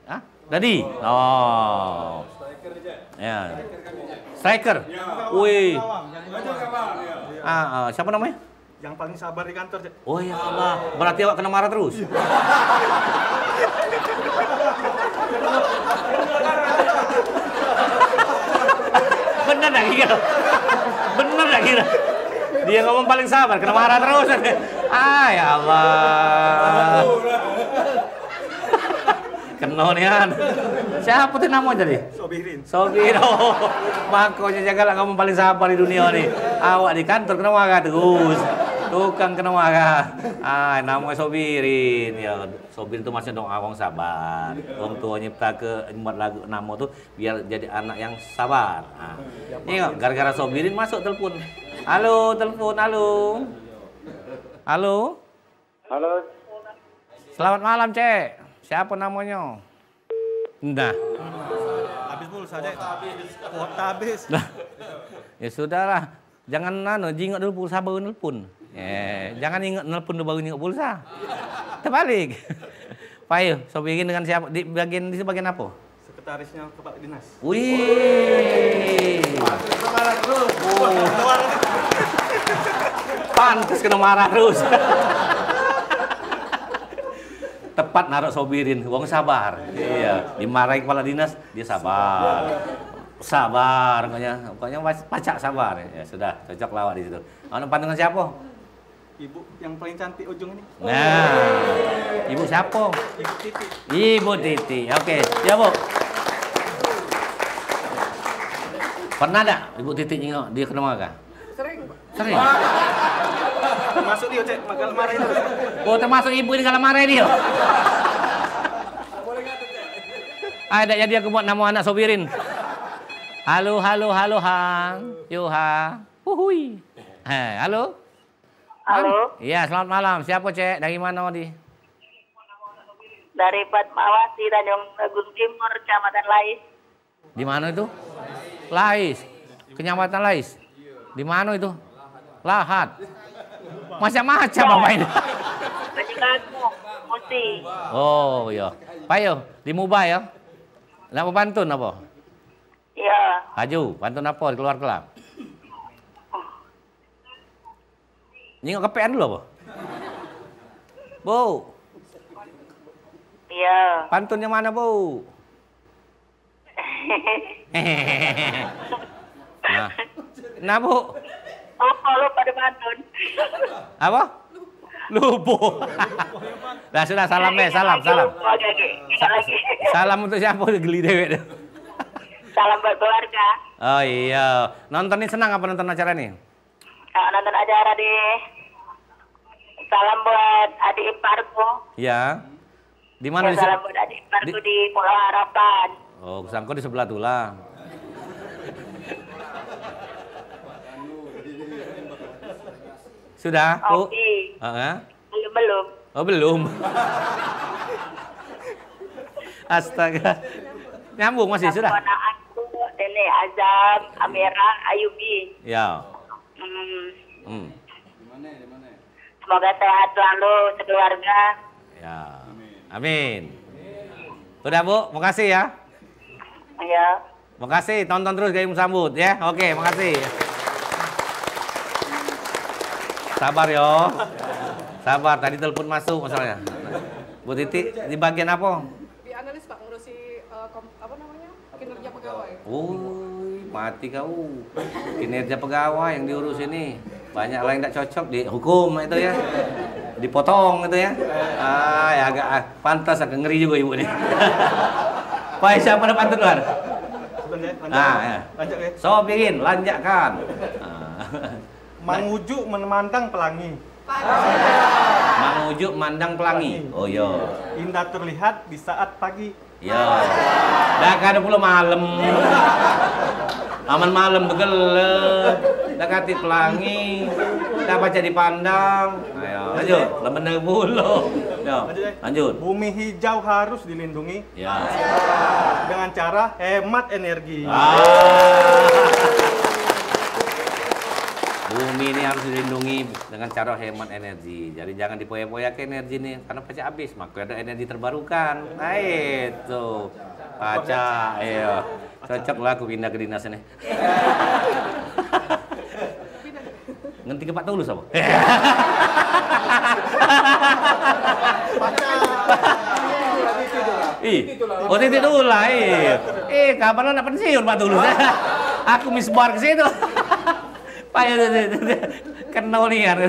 Hah? Tadi? Oh. Ya. Striker. Wih. Ah, ah, siapa namanya? Yang paling sabar di kantor, Cek. Oh ya Allah, berarti awak kena marah terus. Bener dak kira? Bener dak kira? Dia ngomong paling sabar, kena marah terus. Ah, ya Allah. Kena nian. Siapa tu namo tadi? Sobirin. Sobirin. Oh, makonyo jagalah kamu paling sabar di dunia ni. Awak di kantor kena marah terus. Tukang kena marah. Ah, namo Sobirin. Ya, Sobirin tu masih dong awang sabar. Wong tua nyipta ke, buat lagu namo tu biar jadi anak yang sabar. Ah. Ni gara-gara Sobirin masuk telepon. Halo, telepon, halo. Halo. Halo. Selamat malam, Cek. Siapa namanya? Nah. Habis pulsa, Cek. Kuota habis. Nah. Ya sudahlah. Jangan anu, jingok dulu pulsa baru nelpon. Eh, jangan ingat nelpon dulu baru jingok pulsa. Terbalik. Payo, Sobirin dengan siapa? Di bagian, di bagian apa? Sekretarisnya kepala dinas. Wih. Oh. Pantes kena marah terus. Tepat naruh Sobirin, wong sabar. Iya, dimarahi kepala dinas, dia sabar. Sabar, pokoknya, pokoknya pacak sabar. Ya sudah, cocok lawak di situ. Anu, pantungan siapa? Ibu yang paling cantik ujung ini. Nah, ibu siapa? Ibu Titi. Ibu Titi. Oke, ya, Bu. Pernah dak Ibu Titi nyingok dia kena marah? Sering. Sering. Termasuk dia, Cek, galak marah itu. Oh, termasuk ibu ini galak marah dia. Ai, dak jadi aku buat nama anak Sobirin. Halo, halo, halo, Hang. Yo, ha. Huhui. Eh, halo. Halo. Iya, selamat malam. Siapa, Cek? Dari mana, di? Dari Fatmawati, Tanjung Agung Timur, Kecamatan Lais. Di mana itu? Lais. Kecamatan Lais. Di mana itu? Lahat. Macam-macam apa ini? Banyuwangi, Musi. Oh, iya. Payo, di Muba ya. Nak pantun apa? Iya. Aju, pantun apa? Keluar kelam. Nyingok kepean dulu apa? Bu. Iya. Pantun yang mana, Bu? Nah. Nah, Bu. Lupa, lupa di pantun. Apa? Lupa. Dah sudah, salam, eh, salam, salam. Lupa, oke, oke. Ingat lagi. Salam untuk siapa? Geli dewek tu. Salam buat keluarga. Oh iya. Nonton ni senang apa nonton acara ni? Ah, nonton acara di. Salam buat adik iparku. Ya. Di mana? Ya, di se- salam buat adik iparku di- di Pulau Harapan. Oh, kusangka di sebelah tulah. Sudah, Bu? Oke. Heeh. Belum, belum. Oh, belum. Astaga. Nyambung masih, sudah? Keponakanku, Nenek Azam, Amira, Ayubi. Ya. Hmm. Hmm. Semoga sehat selalu sekeluarga. Ya. Amin. Udah, Bu, makasih ya. Ya. Makasih, tonton terus Gayung Sambut ya. Oke, makasih. Sabar yo. Sabar, tadi telepon masuk masalahnya. Bu Titi, di bagian apa? Di analis, Pak, ngurusi, eh, kom-, apa namanya? Kinerja pegawai. Woi, mati kau. Kinerja pegawai yang diurus ini. Banyak lah yang tak cocok di hukum itu ya. Dipotong itu ya. Ah, ya agak, ah, pantas agak ngeri juga ibu ni. Pai, siapa dapat pantun luar? Sebentar, lanjut. Ah, ya. Lanjut, ya. Sopirin, lanjakkan. Ah. Mangujuk memandang pelangi. Mangujuk mandang pelangi. Oh, iya. Indah terlihat di saat pagi. Iya. Dah kada pulo malem. Aman malem tu gelap. Dah katik pelangi. Dah pacak dipandang. Ayo, lanjut. Lah bener pulo. Yo, lanjut, eh. Lanjut. Bumi hijau harus dilindungi. Ya. Dengan cara hemat energi. Ah. Bumi ini harus dilindungi dengan cara hemat energi. Jadi jangan dipoya-poya ke energi ni, karena pasti habis. Maka ada energi terbarukan. Nah, itu. Pacak, iya. Cocok lah aku pindah ke dinas ini. Ngerti ke Pak Tulus apa? Ih, oh, titik dulu lah, ih. Eh, kapan lo nak pensiun, Pak Tulus, ya? Aku misbar ke situ. Payah, kenal nih kan.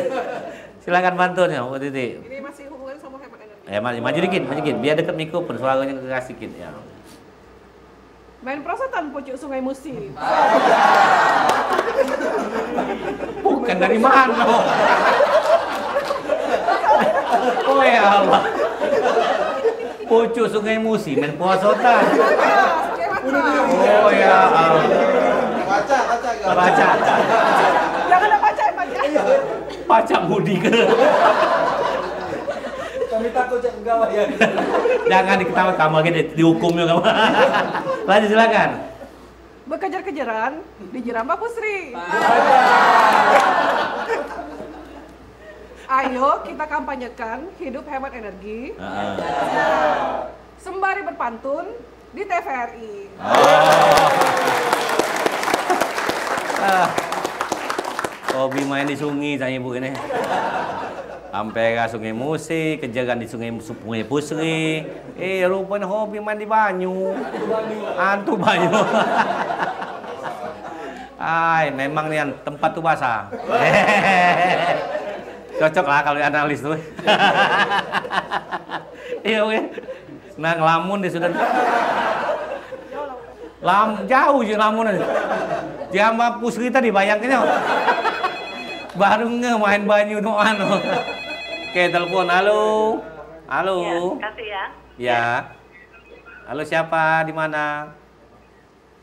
Silakan pantun ya, Bu Titi. Ini masih hubungan sama hemat energi. Eh, maju, maju dikit, maju dikit. Biar deket mikrofon, suaranya keras dikit ya. Main perosotan pucuk Sungai Musi. Bukan dari mana? Oh ya Allah. Pucuk Sungai Musi main perosotan. Oh ya Allah. Baca, baca, baca. Jangan ada baca, baca. Pacak mudik. Kami takut cak pegawai ya. Jangan diketahui kamu lagi di, dihukum juga kamu. Lanjut silakan. Bekejar-kejaran dijeram Pak Pusri. Ayo kita kampanyekan hidup hemat energi. Heeh. Sembari berpantun di T V R I. Oh. Ah. Hobi main di sungai, tanya ibu ini. Ampera Sungai Musi, kejaran di Sungai Su-, Sungai Pusri. Eh, rupanya hobi main di banyu. Antu banyu. Ai, memang nian tempat tu basah. Cocok lah kalau analis tu. Iya, oke. Nah, ngelamun dia sudah. Lam, jauh je ngelamun aja. Dia sama Pusri tadi bayangkannya. Baru nge main banyu tu anu. Oke, telepon. Halo. Halo. Ya, kasih ya. Ya. Halo, siapa? Di mana?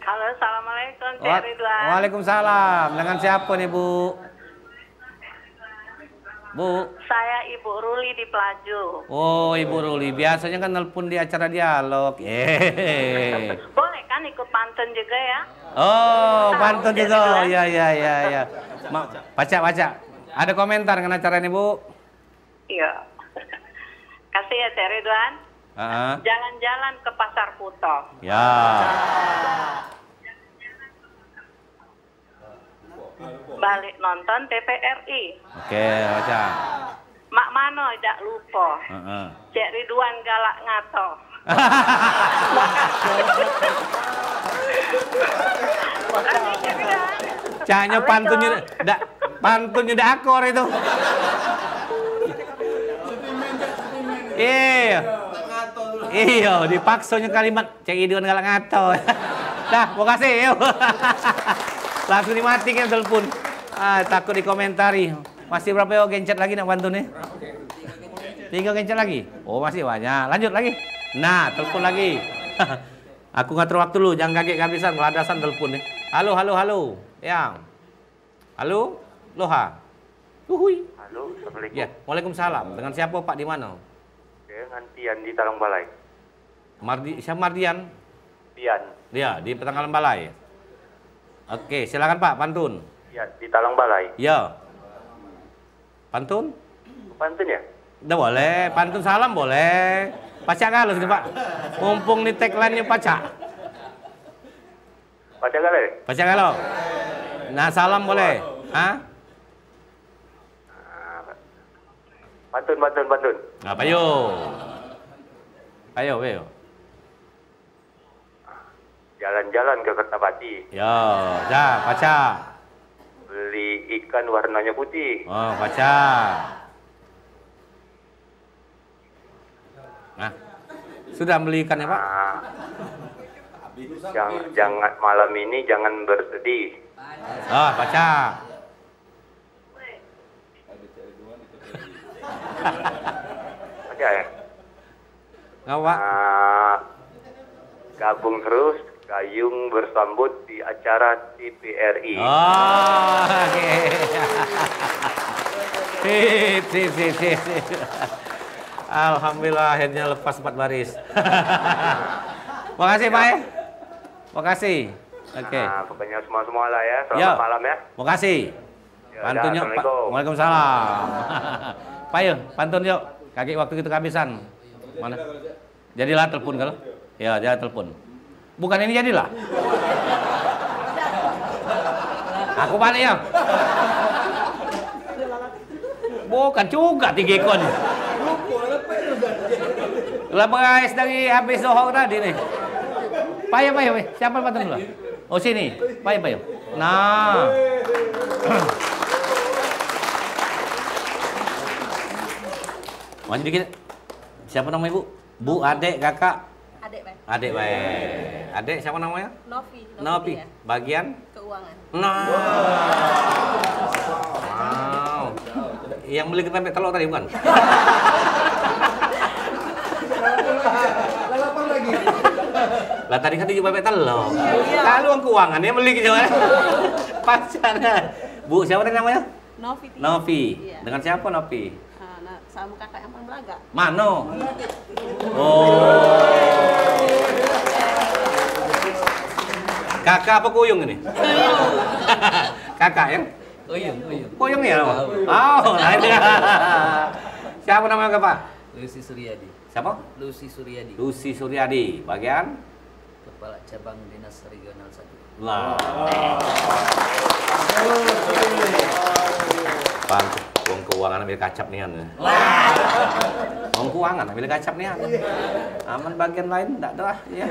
Halo, assalamualaikum, Cek Wa-, Ridwan. Waalaikumsalam. Dengan siapa nih, Bu? Bu. Saya Ibu Ruli di Pelaju. Oh, Ibu Ruli. Biasanya kan nelpon di acara dialog. Eh. Boleh kan ikut pantun juga ya? Oh, pantun juga. Ya, ya, ya, ya. Ma-, pacak, pacak. Ada komentar dengan acara ini, Bu? Iya. Kasih ya, Cak Ridwan. Heeh. Jalan-jalan ke Pasar Kuto. Ya. Balik nonton T V R I. Oke, baca. Mak mano dak lupo. Heeh. Cek Ridwan galak ngato. Caknyo pantunnyo dak, pantunnyo dak akor itu. Iyo. Iyo, dipaksonyo kalimat. Cek Ridwan galak ngato. Dah, makasih, yo. Langsung dimatikan telepon. Ah, takut dikomentari. Masih berapa yo gencet lagi nak pantun ni? Tiga gencet lagi? Oh, masih banyak. Lanjut lagi. Nah, telepon lagi. Aku ngatur waktu dulu, jangan kagek kehabisan, keladasan telepon ni. Halo, halo, halo. Yang. Halo, Loha. Uhui. Halo, assalamualaikum. Ya, waalaikumsalam. Dengan siapa, Pak, di mana? Dengan Tian di Talang Balai. Mardi-, siapa Mardian? Tian. Ya, di Talang Balai. Oke, silakan, Pak, pantun. Ya, di Talang Balai. Ya. Pantun? Pantun ya? Dah boleh, pantun salam boleh. Pacak galo sini, Pak. Mumpung ni tagline-nyo pacak. Pacak galo? Pacak galo. Nah, salam boleh. Ha? Pantun, pantun, pantun. Nah, payo. Payo, payo. Jalan-jalan ke Kertapati. Ya, dah, pacak. Beli ikan warnanya putih. Oh, pacak. Nah, sudah beli ikannya, Pak? Ah. Jang-, jangan, malam ini jangan bersedih. Ah, pacak. Pacak ya? Ngawak. Ah, gabung terus, gayung bersambut di acara T V R I. Oh, oke. Sip, sip, sip, sip, sip. Alhamdulillah, akhirnya lepas empat baris. Makasih, Pak, eh. Makasih. Oke. Nah, pokoknya semua-semua lah ya. Selamat malam ya. Makasih. Ya udah, pantunnya, Pak. Assalamualaikum. Waalaikumsalam. Payo, pantun yuk. Kagek waktu kita kehabisan. Mana? Jadilah telepon kalau. Ya, dia telepon. Bukan ini jadilah. Aku balik ya. Bukan juga tiga ekor ni. Lah berais dari habis dohor tadi ni. Payo, payo, payo. Siapa pantun dulu? Oh, sini. Payo, payo. Nah. Maju dikit. Siapa nama ibu? Bu, adek, kakak? Adek, Bang. Adek bae. Adek siapa namanya? Novi. Novi. Novi. Dia. Bagian? Keuangan. Nah. Wow. Yang beli keripik telur tadi bukan? Lah, tadi kan tujuh bebek telur. Iya. Kalau uang keuangan yang beli gitu, eh. Pacar. Bu, siapa tadi namanya? Novi. Novi. Iya. Dengan siapa Novi? Ah, nah, sama kakak yang paling belagak. Mano? Oh. Kakak apa kuyung ini? Kakak ya? Kuyung, kuyung. Kuyung ya? Oh, lain. Siapa nama kakak? Lucy Suryadi. Siapa? Lucy Suryadi. Lucy Suryadi, bagian? Kepala Cabang Dinas Regional satu. Lah. Bang, wong keuangan ambil kacap nian. Wong keuangan ambil kacap nian. Aman, bagian lain ndak ada lah, ya.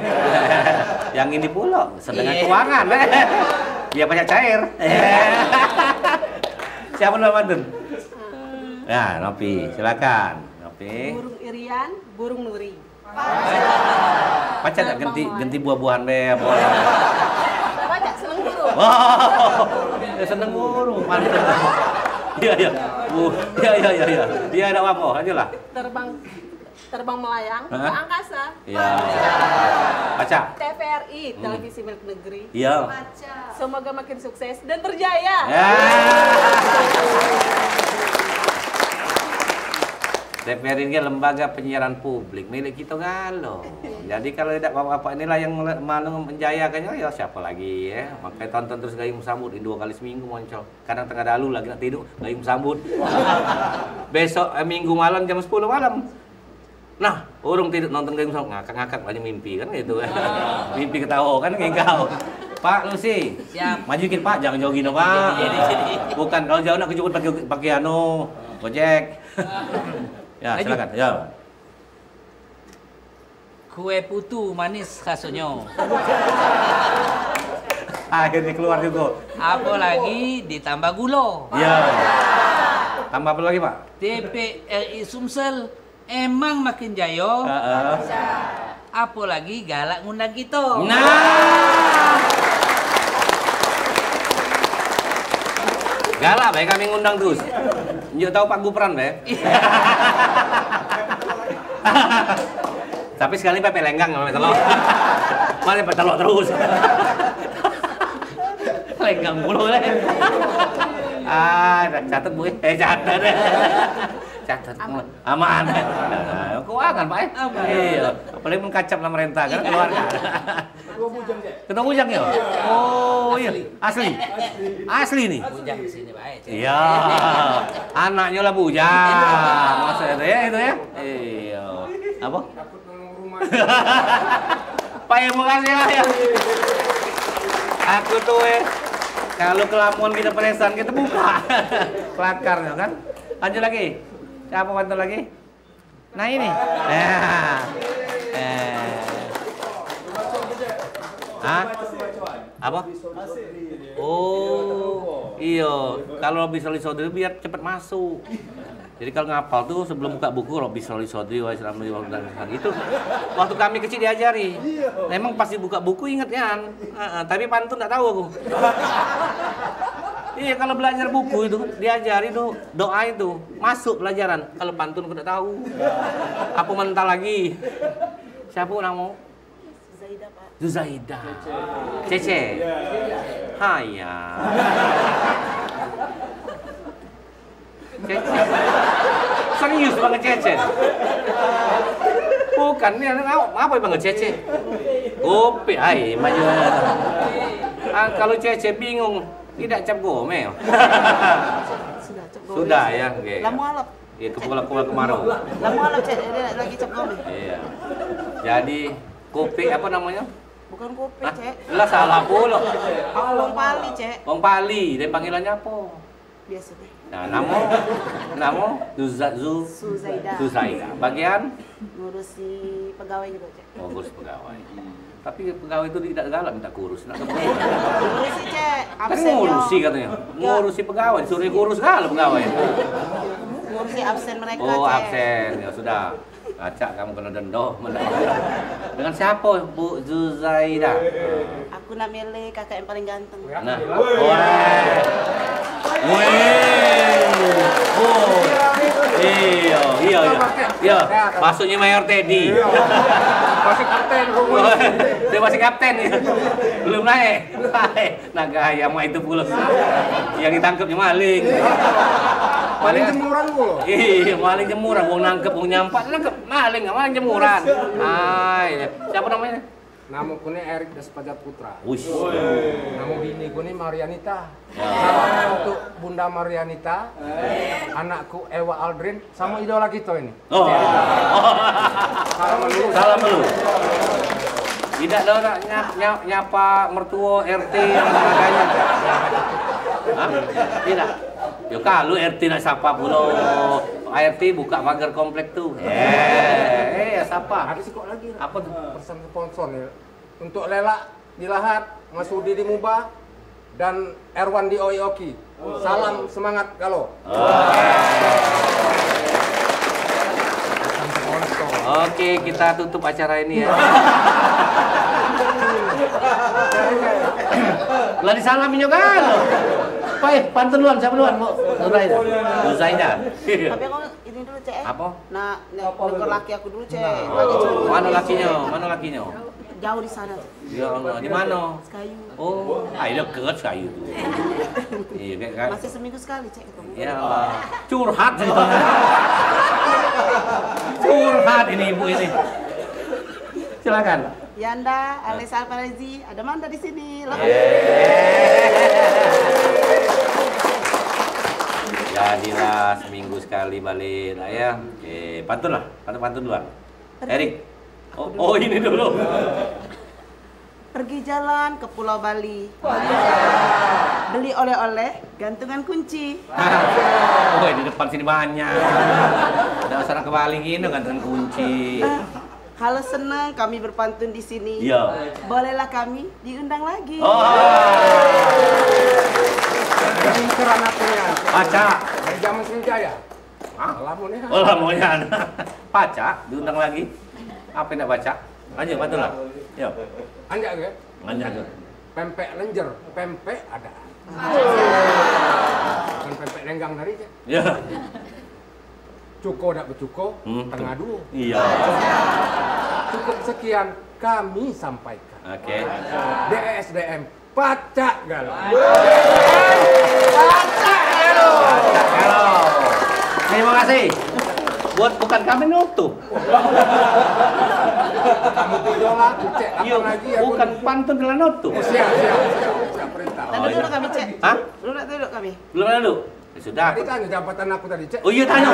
Yang ini pula sedang keuangan, eh. Biar banyak cair. Siapa nama pantun? Ya, Nopi, silakan. Nopi. Burung Irian, burung Nuri. Pacak dak genti, genti buah-buahan be apa? Pacak, seneng burung. Wah, ya seneng burung, mantap. Iya, iya. Uh, iya, iya, iya, iya. Iya, dak apa-apa, ajalah. Terbang, terbang melayang ke angkasa. Iya. Pacak. T V R I, televisi milik negeri. Iya. Semoga makin sukses dan berjaya. Ya. TVRI ni kan lembaga penyiaran publik milik kito galo. Jadi kalu dak bapak-bapak inilah yang mele-, malu menjayakannya, ya siapo lagi, ya. Makanya tonton terus Gayung Sambut, dua kali seminggu muncul. Kadang tengah dalu lagi nak tiduk, Gayung Sambut. Besok, eh, Minggu malam jam sepuluh malam. Nah, urung tiduk nonton Gayung Sambut, ngakak-ngakak banyak mimpi kan gitu kan. Mimpi ketawa kan ngingkau. Pak Lucy. Siap. Maju dikit, Pak, jangan jauh gini, Pak. Iya, iya, iya. Bukan, kalu jauh nak kejemput pakai, pakai anu, Gojek. Ya, maju. Silakan. Ya. Kue putu manis rasonyo. Akhirnya keluar juga. Apolagi ditambah gulo. Ya. Tambah apa lagi, Pak? TVRI Sumsel emang makin jayo. Heeh. Apolagi galak ngundang kito. Nah. Galak bae kami ngundang terus. Njuk tahu Pak Gupran bae. Tapi sekali pepek lenggang sama telok. Mana pepek telok terus. Lenggang mulu deh. Ah, dah catet, Bu. Eh, catet. Catet. Aman. Aman. Keuangan, Pak, eh? Aman. Iya. Apalagi mun kacap lah merintah kan keluarga. Ketua Bujang, Cek. Ketua Bujang ya? Oh, iya. Asli. Asli. Asli nih. Bujang di sini bae, Cek. Iya. Anaknya lah Bujang. Maksudnya itu ya, itu ya. Iya. Apa? Takut nang rumah. Pak, ya, makasih lah ya. Aku tuh, eh, kalau kelamun kita peresan, kita buka. Kelakarnya kan. Lanjut lagi. Siapa pantun lagi? Nah, ini. Nah. Eh. Hah? Apa? Oh, iyo. Kalau bisa lisodri biar cepet masuk. Jadi kalau ngapal tuh sebelum buka buku, Robbi sholli sodri wa yassir amri wahlul uqdatam min lisani. Itu waktu kami kecil diajari. Memang pas dibuka buku inget kan. Heeh, tapi pantun ndak tahu aku. Iya, kalau belajar buku itu diajari tuh doa itu masuk pelajaran. Kalau pantun aku ndak tahu. Apa mentah lagi? Siapa namo? Zuzaida, Pak. Zuzaida. Cece. Cece. Hai ya. Cece. Serius banget Cece. Bukan ni anak awak, apa bang Cece? Kopi ai maju. Ah, kalau Cece bingung, tidak cap gomel. Sudah cap gomel. Sudah ya, oke. Lama alap. Ya, kepala-kepala kemarau. Lama alap, Cek, dia lagi cap gomel. Iya. Jadi, Kopek apa namanya? Bukan Kopek, Hah? Cek. Lah salah pula. Wong Pali, Cek. Wong Pali, dia panggilannya apa? Biasa deh. Nah, namo, namo Zuza-, Zu-, Zuzaida. Zuzaida. Bagian? Ngurusi pegawai juga, Cek. Oh, ngurus pegawai. Tapi pegawai itu tidak galak minta kurus, nak kebun. Ngurusi, Cek. Kan Absen, ngurusi yo. Katanya. Yo. Ngurusi pegawai, disuruh kurus galak pegawai. Ngurusi absen mereka, Oh, Cek. Absen. Ya sudah. Acak kamu kena denda. Dengan siapa, Bu Zuzaida? Aku nak milih kakak yang paling ganteng. Nah. Weh. Weh. Oh. Iya, iya, iya. Iya, maksudnya Mayor Teddy. Iya. Masih kapten, Romo. Oh, dia masih kapten ya. Belum naik. Nah, gaya mak itu pulo. Yang ditangkepnya maling. Maling jemuran pulo. Iya, maling jemuran. Wong nangkep, wong nyampat, nangkep maling, maling jemuran. Ah, iya. Siapa namanya? Namo ku ni Erik Despajar Putra. Uish. Namo bini ku ni Marianita. Salam untuk Bunda Marianita, anakku Ewa Aldrin, sama idola kita ini. Oh. Salam dulu. Salam dulu. Tidak ada nak nyap-, nyap-, nyapa mertua, R T dan sebagainya. Hah? Tidak. Yo kalu R T nak sapa pulo. R T buka pagar komplek tu. Eh, eh, sapa? Ada sikok lagi. Apa tu? Pesan sponsor ni. Untuk Lelak di Lahat, Mas Udi di Muba, dan Erwan di Oi Oki. Salam semangat galo. Oke, kita tutup acara ini ya. Lah disalami juga lo. Pai, pantun duluan, siapa duluan, Bu? Zuzaida. Zuzaida. Tapi aku ini dulu, Cek, eh. Apa? Nak, nak negor laki aku dulu, Cek. Lagi jauh. Mana lakinya? Mana lakinya? Jauh di sana. Ya Allah, di mana? Sekayu. Oh, ai deket Sekayu tu. Iya, kan? Masih seminggu sekali, Cek, ketemu. Ya Allah. Curhat ceritanya. Curhat ini ibu ini. Silakan. Yanda, Alisa Alfarazi, ada Manda di sini. Lengkap. Jadilah seminggu sekali balik lah ya. Eh, pantun lah, pantun-pantun duluan. Erik. Oh, oh, ini dulu. Pergi jalan ke Pulau Bali. Beli oleh-oleh, gantungan kunci. Oh, di depan sini banyak. Dak usah nak ke Bali gini gantungan kunci. Kalau senang kami berpantun di sini, iya, bolehlah kami diundang lagi. Oh. Ini keran aku ya. Baca. Dari zaman Sriwijaya. Hah? Lamo nian. Oh, lamo nian. Pacak diundang lagi. Apa nak baca? Lanjut, pantun lah. Yo. Anjak ke? Anjak ke? Pempek lenjer, pempek ada. Bukan pempek lenggang tadi, Cek. Ya. Cuko dak becuko, hmm, tengah duo. Iya. Cukup sekian kami sampaikan. Oke. D E S D M, pacak galo. Pacak galo. Pacak galo. Terima kasih. Buat bukan kami nutup. Kamu tuh jual aku, Cek. Kapan lagi aku bukan nutup? Pantun telah nutup. Oh, siap, siap, siap, siap, perintah. Tanda dulu kami, Cek. Hah? Belum nak duduk kami. Belum nak duduk? Ya sudah. Tadi tanya jabatan aku tadi, Cek. Oh iya, tanya.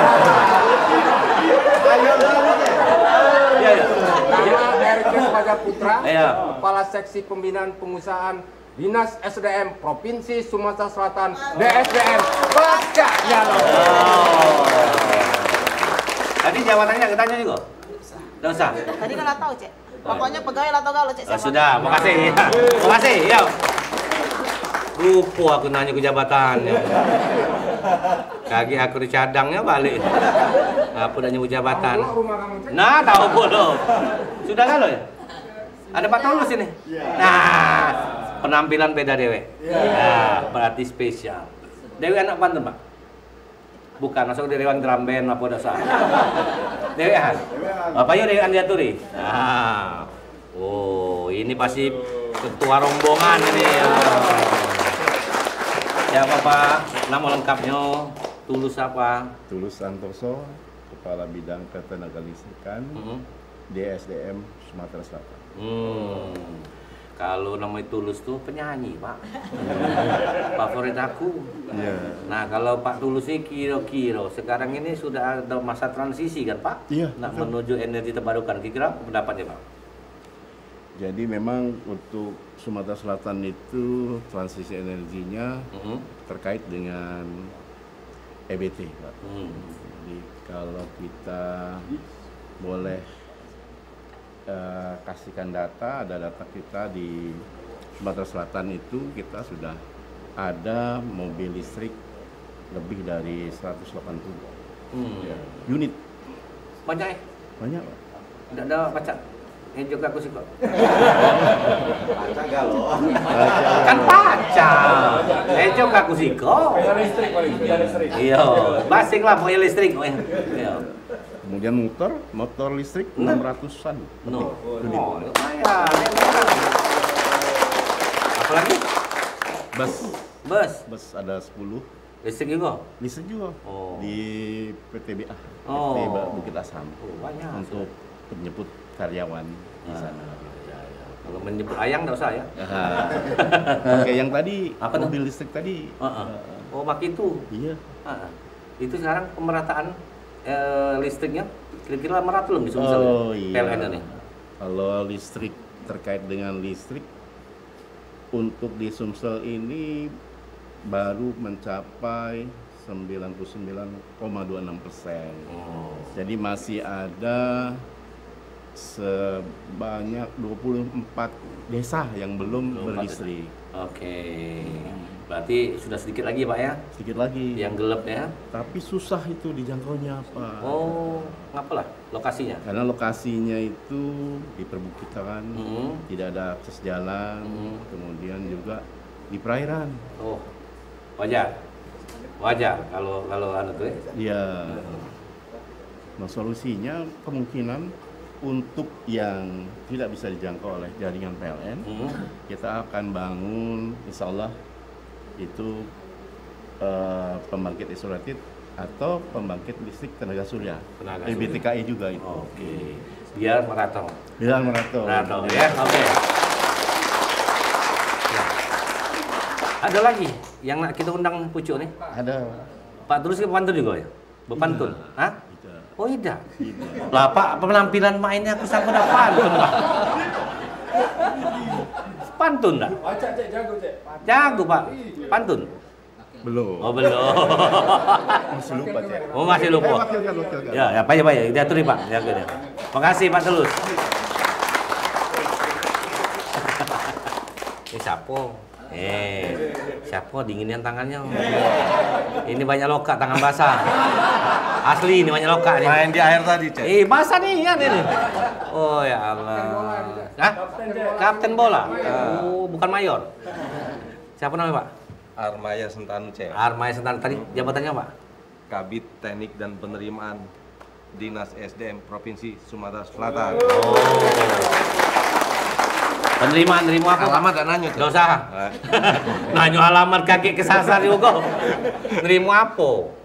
Iya, iya. Nama Erikis Fajar Putra, iya, Kepala Seksi Pembinaan Pengusahaan Dinas S D M Provinsi Sumatera Selatan, D S D M. Pacak galo. Oh. Tadi jabatannya kita tanya juga? Ndak usah. Tadi kan lah tahu, Cek. Pokoknya pegawai lah tahu galo, Cek, ah, siapa? Sudah, makasih. Makasih, yo. Lupa aku nanya ke jabatan. Kagek aku dicadangnya balik. Apa dah nyebut jabatan? Tahu pula rumah kamu, Cek? Nah, tahu pula. Sudah galo ya? Ada Pak Tulus ini. Iya. Nah, penampilan beda dewek. Iya. Nah, berarti spesial. Dewek anak pantun, Pak? Bukan, masuk dari Dewan Drum Band apa dasar. Dewean. Dewean. Apa yo dewean diaturi? Ah. Oh, ini pasti ketua rombongan ini. Ah. Siapa, Pak? Nama lengkapnya? Tulus apa? Tulus Santoso, Kepala Bidang Ketenaga Listrikan, mm-hmm, D S D M Sumatera Selatan. Hmm. Kalau namanya Tulus tuh penyanyi, Pak. Favorit aku. Iya. Nah, kalau Pak Tulus ini kira-kira sekarang ini sudah ada masa transisi kan, Pak? Iya, betul. Nak menuju energi terbarukan. Kira-kira apa pendapatnya, Pak? Jadi memang untuk Sumatera Selatan itu transisi energinya, mhm, terkait dengan E B T, Pak. Hmm. Jadi kalau kita boleh eh, kasihkan data, ada data kita di Sumatera Selatan itu kita sudah ada mobil listrik lebih dari seratus delapan puluh, hmm, ya, unit. Banyak, eh? Banyak, Pak. Ndak ada pacak. Ejo ke aku sikok. Pacak galo. Kan pacak. Ejo ke aku sikok. Sepeda listrik paling, sepeda listrik. Iya, basing lah pokoknya listrik. Iya. Kemudian motor, motor listrik, nah, enam ratusan. No. Lebih. Oh, lumayan. Apalagi? Bus. Bus. Bus ada sepuluh. Listrik juga? Listrik juga. Oh. Di P T B A, oh, P T B A Bukit Asam. Oh, banyak. Untuk penjemput karyawan di, oh, sana. Ya, ya. Kalau menjemput ayang ndak usah ya? Aha. Oke, yang tadi, apa tuh? Mobil listrik tadi. Heeh. Heeh. Oh, mak itu? Iya. Heeh. Itu sekarang pemerataan, eh, listriknya kira-kira merata belum di Sumsel ya? Oh, iya. P L N ini? Kalau listrik, terkait dengan listrik, untuk di Sumsel ini baru mencapai sembilan puluh sembilan koma dua enam persen. Oh. Jadi masih ada sebanyak dua puluh empat desa yang belum, dua puluh empat desa, berlistrik. Oke. Hmm. Berarti sudah sedikit lagi, Pak, ya? Sedikit lagi. Yang gelap, ya? Tapi susah itu dijangkaunya, Pak. Oh, ngapalah lokasinya? Karena lokasinya itu di perbukitan, hmm, tidak ada akses jalan, hmm, kemudian juga di perairan. Oh, wajar. Wajar kalau, kalau anu tuh ya. Iya. Nah, solusinya kemungkinan untuk yang tidak bisa dijangkau oleh jaringan P L N, hmm, kita akan bangun, insya Allah, itu, eh, pembangkit hidroelectric Atau pembangkit listrik tenaga surya. Tenaga surya. E B T K I juga itu. Oke. Biar merata. Biar merata. Merata, ya. Oke. Ya. Ada lagi yang nak kita undang pucuk ni? Ada. Pak Tulus ke pantun juga ya? Bepantun? Hah? Oh, tidak. Lah, Pak, penampilan mak ini aku sangka dak pantun, Pak. Pantun dak? Jago, Pak. Pantun? Belum. Oh, belum. Masih lupa, Cek. Oh, masih lupa. Eh, wakilkan, wakilkan. Ya, ya, payah, payah. Diatur, Pak. Jago dia. Makasih, Pak Tulus. Ini siapa? Eh, siapa dingin yang tangannya? Ini banyak lokak, tangan basah. Asli ini banyak lokak ni. Main di air tadi, Cek. Eh, basah ni kan ini. Oh ya Allah. Hah? Kapten bola. Oh, bukan mayor. Siapa namanya, Pak? Armaya Sentanu, Cek. Armaya Sentanu. Tadi jabatannya apa? Kabid Teknik dan Penerimaan Dinas S D M Provinsi Sumatera Selatan. Oh. Penerimaan, nerima apa? Alamat dak nanyo, Cek. Dak usah. Eh. Nanyo alamat kaki kesasar juga. Nerima apa?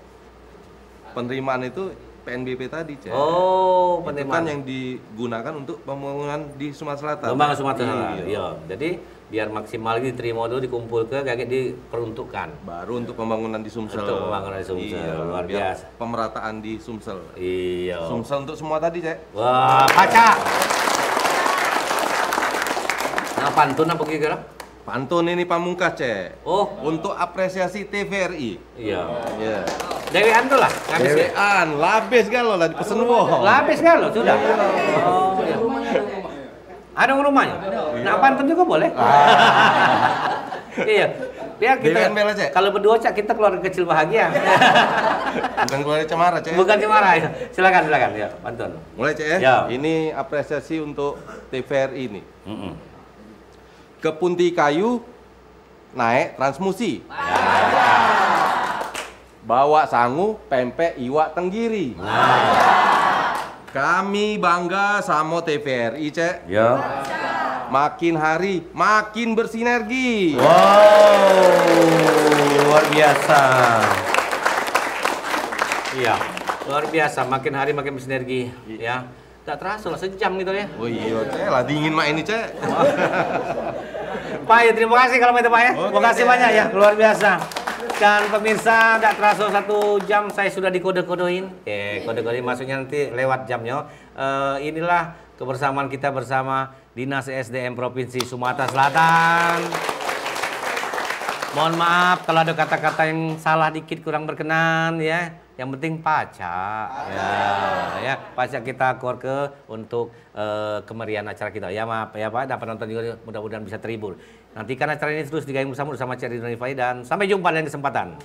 Penerimaan itu P N B P tadi, Cek. Oh, itu kan penerimaan yang digunakan untuk pembangunan di Sumatera Selatan. Pembangunan Sumatera Selatan, iya. Iya. Jadi, biar maksimal diterima dulu, dikumpul ke, kagek diperuntukkan. Baru untuk pembangunan di Sumsel. Untuk pembangunan di Sumsel, iya, luar biar biasa. Pemerataan di Sumsel. Iya. Sumsel untuk semua tadi, Cek. Wah, pacak. Nah, pantun apa kira-kira? Pantun ini pamungkas, Cek. Oh. Untuk apresiasi T V R I. Iya. Iya. Dewean tu lah, habis ya? Dewean, labis galo lah dipesen wong. Labis galo sudah. Oh, iya. Ada rumahnya. Nak pantun juga boleh. Ah. Iya. Biar kita, dewean bela, Cek. Kalau berdua, Cak, kita keluarga kecil bahagia. Bukan keluarga cemara, Cek. Bukan cemara, ya. Silakan, silakan, ya, pantun. Mulai, Cek, ya. Ya. Ini apresiasi untuk T V R I ini. Mm-mm. Ke Punti Kayu naik transmusi. Bawa sangu, pempek, iwak, tenggiri. Kami bangga samo T V R I, Cek. Ya. Makin hari makin bersinergi. Wow, luar biasa. Iya, luar biasa. Makin hari makin bersinergi, ya. Dak terasa lah, sejam gitu ya. Oh iya, Cek, lah dingin mak ini, Cek. Pak, ya, terima kasih kalau itu, Pak, ya. Oke, makasih banyak ya, luar biasa. Dan pemirsa, dak terasa satu jam saya sudah dikode-kodein. Eh, kode-kode maksudnya nanti lewat jamnya. Eh, inilah kebersamaan kita bersama Dinas S D M Provinsi Sumatera Selatan. Mohon maaf kalau ada kata-kata yang salah dikit, kurang berkenan ya. Yang penting pacak. Ya, ya, pacak kita akorke untuk, eh, kemeriahan acara kita. Ya, maaf ya, Pak, dan penonton juga mudah-mudahan bisa terhibur. Nantikan acara ini terus digayung bersama, bersama Cek Ridwan Ifai, dan sampai jumpa lain kesempatan.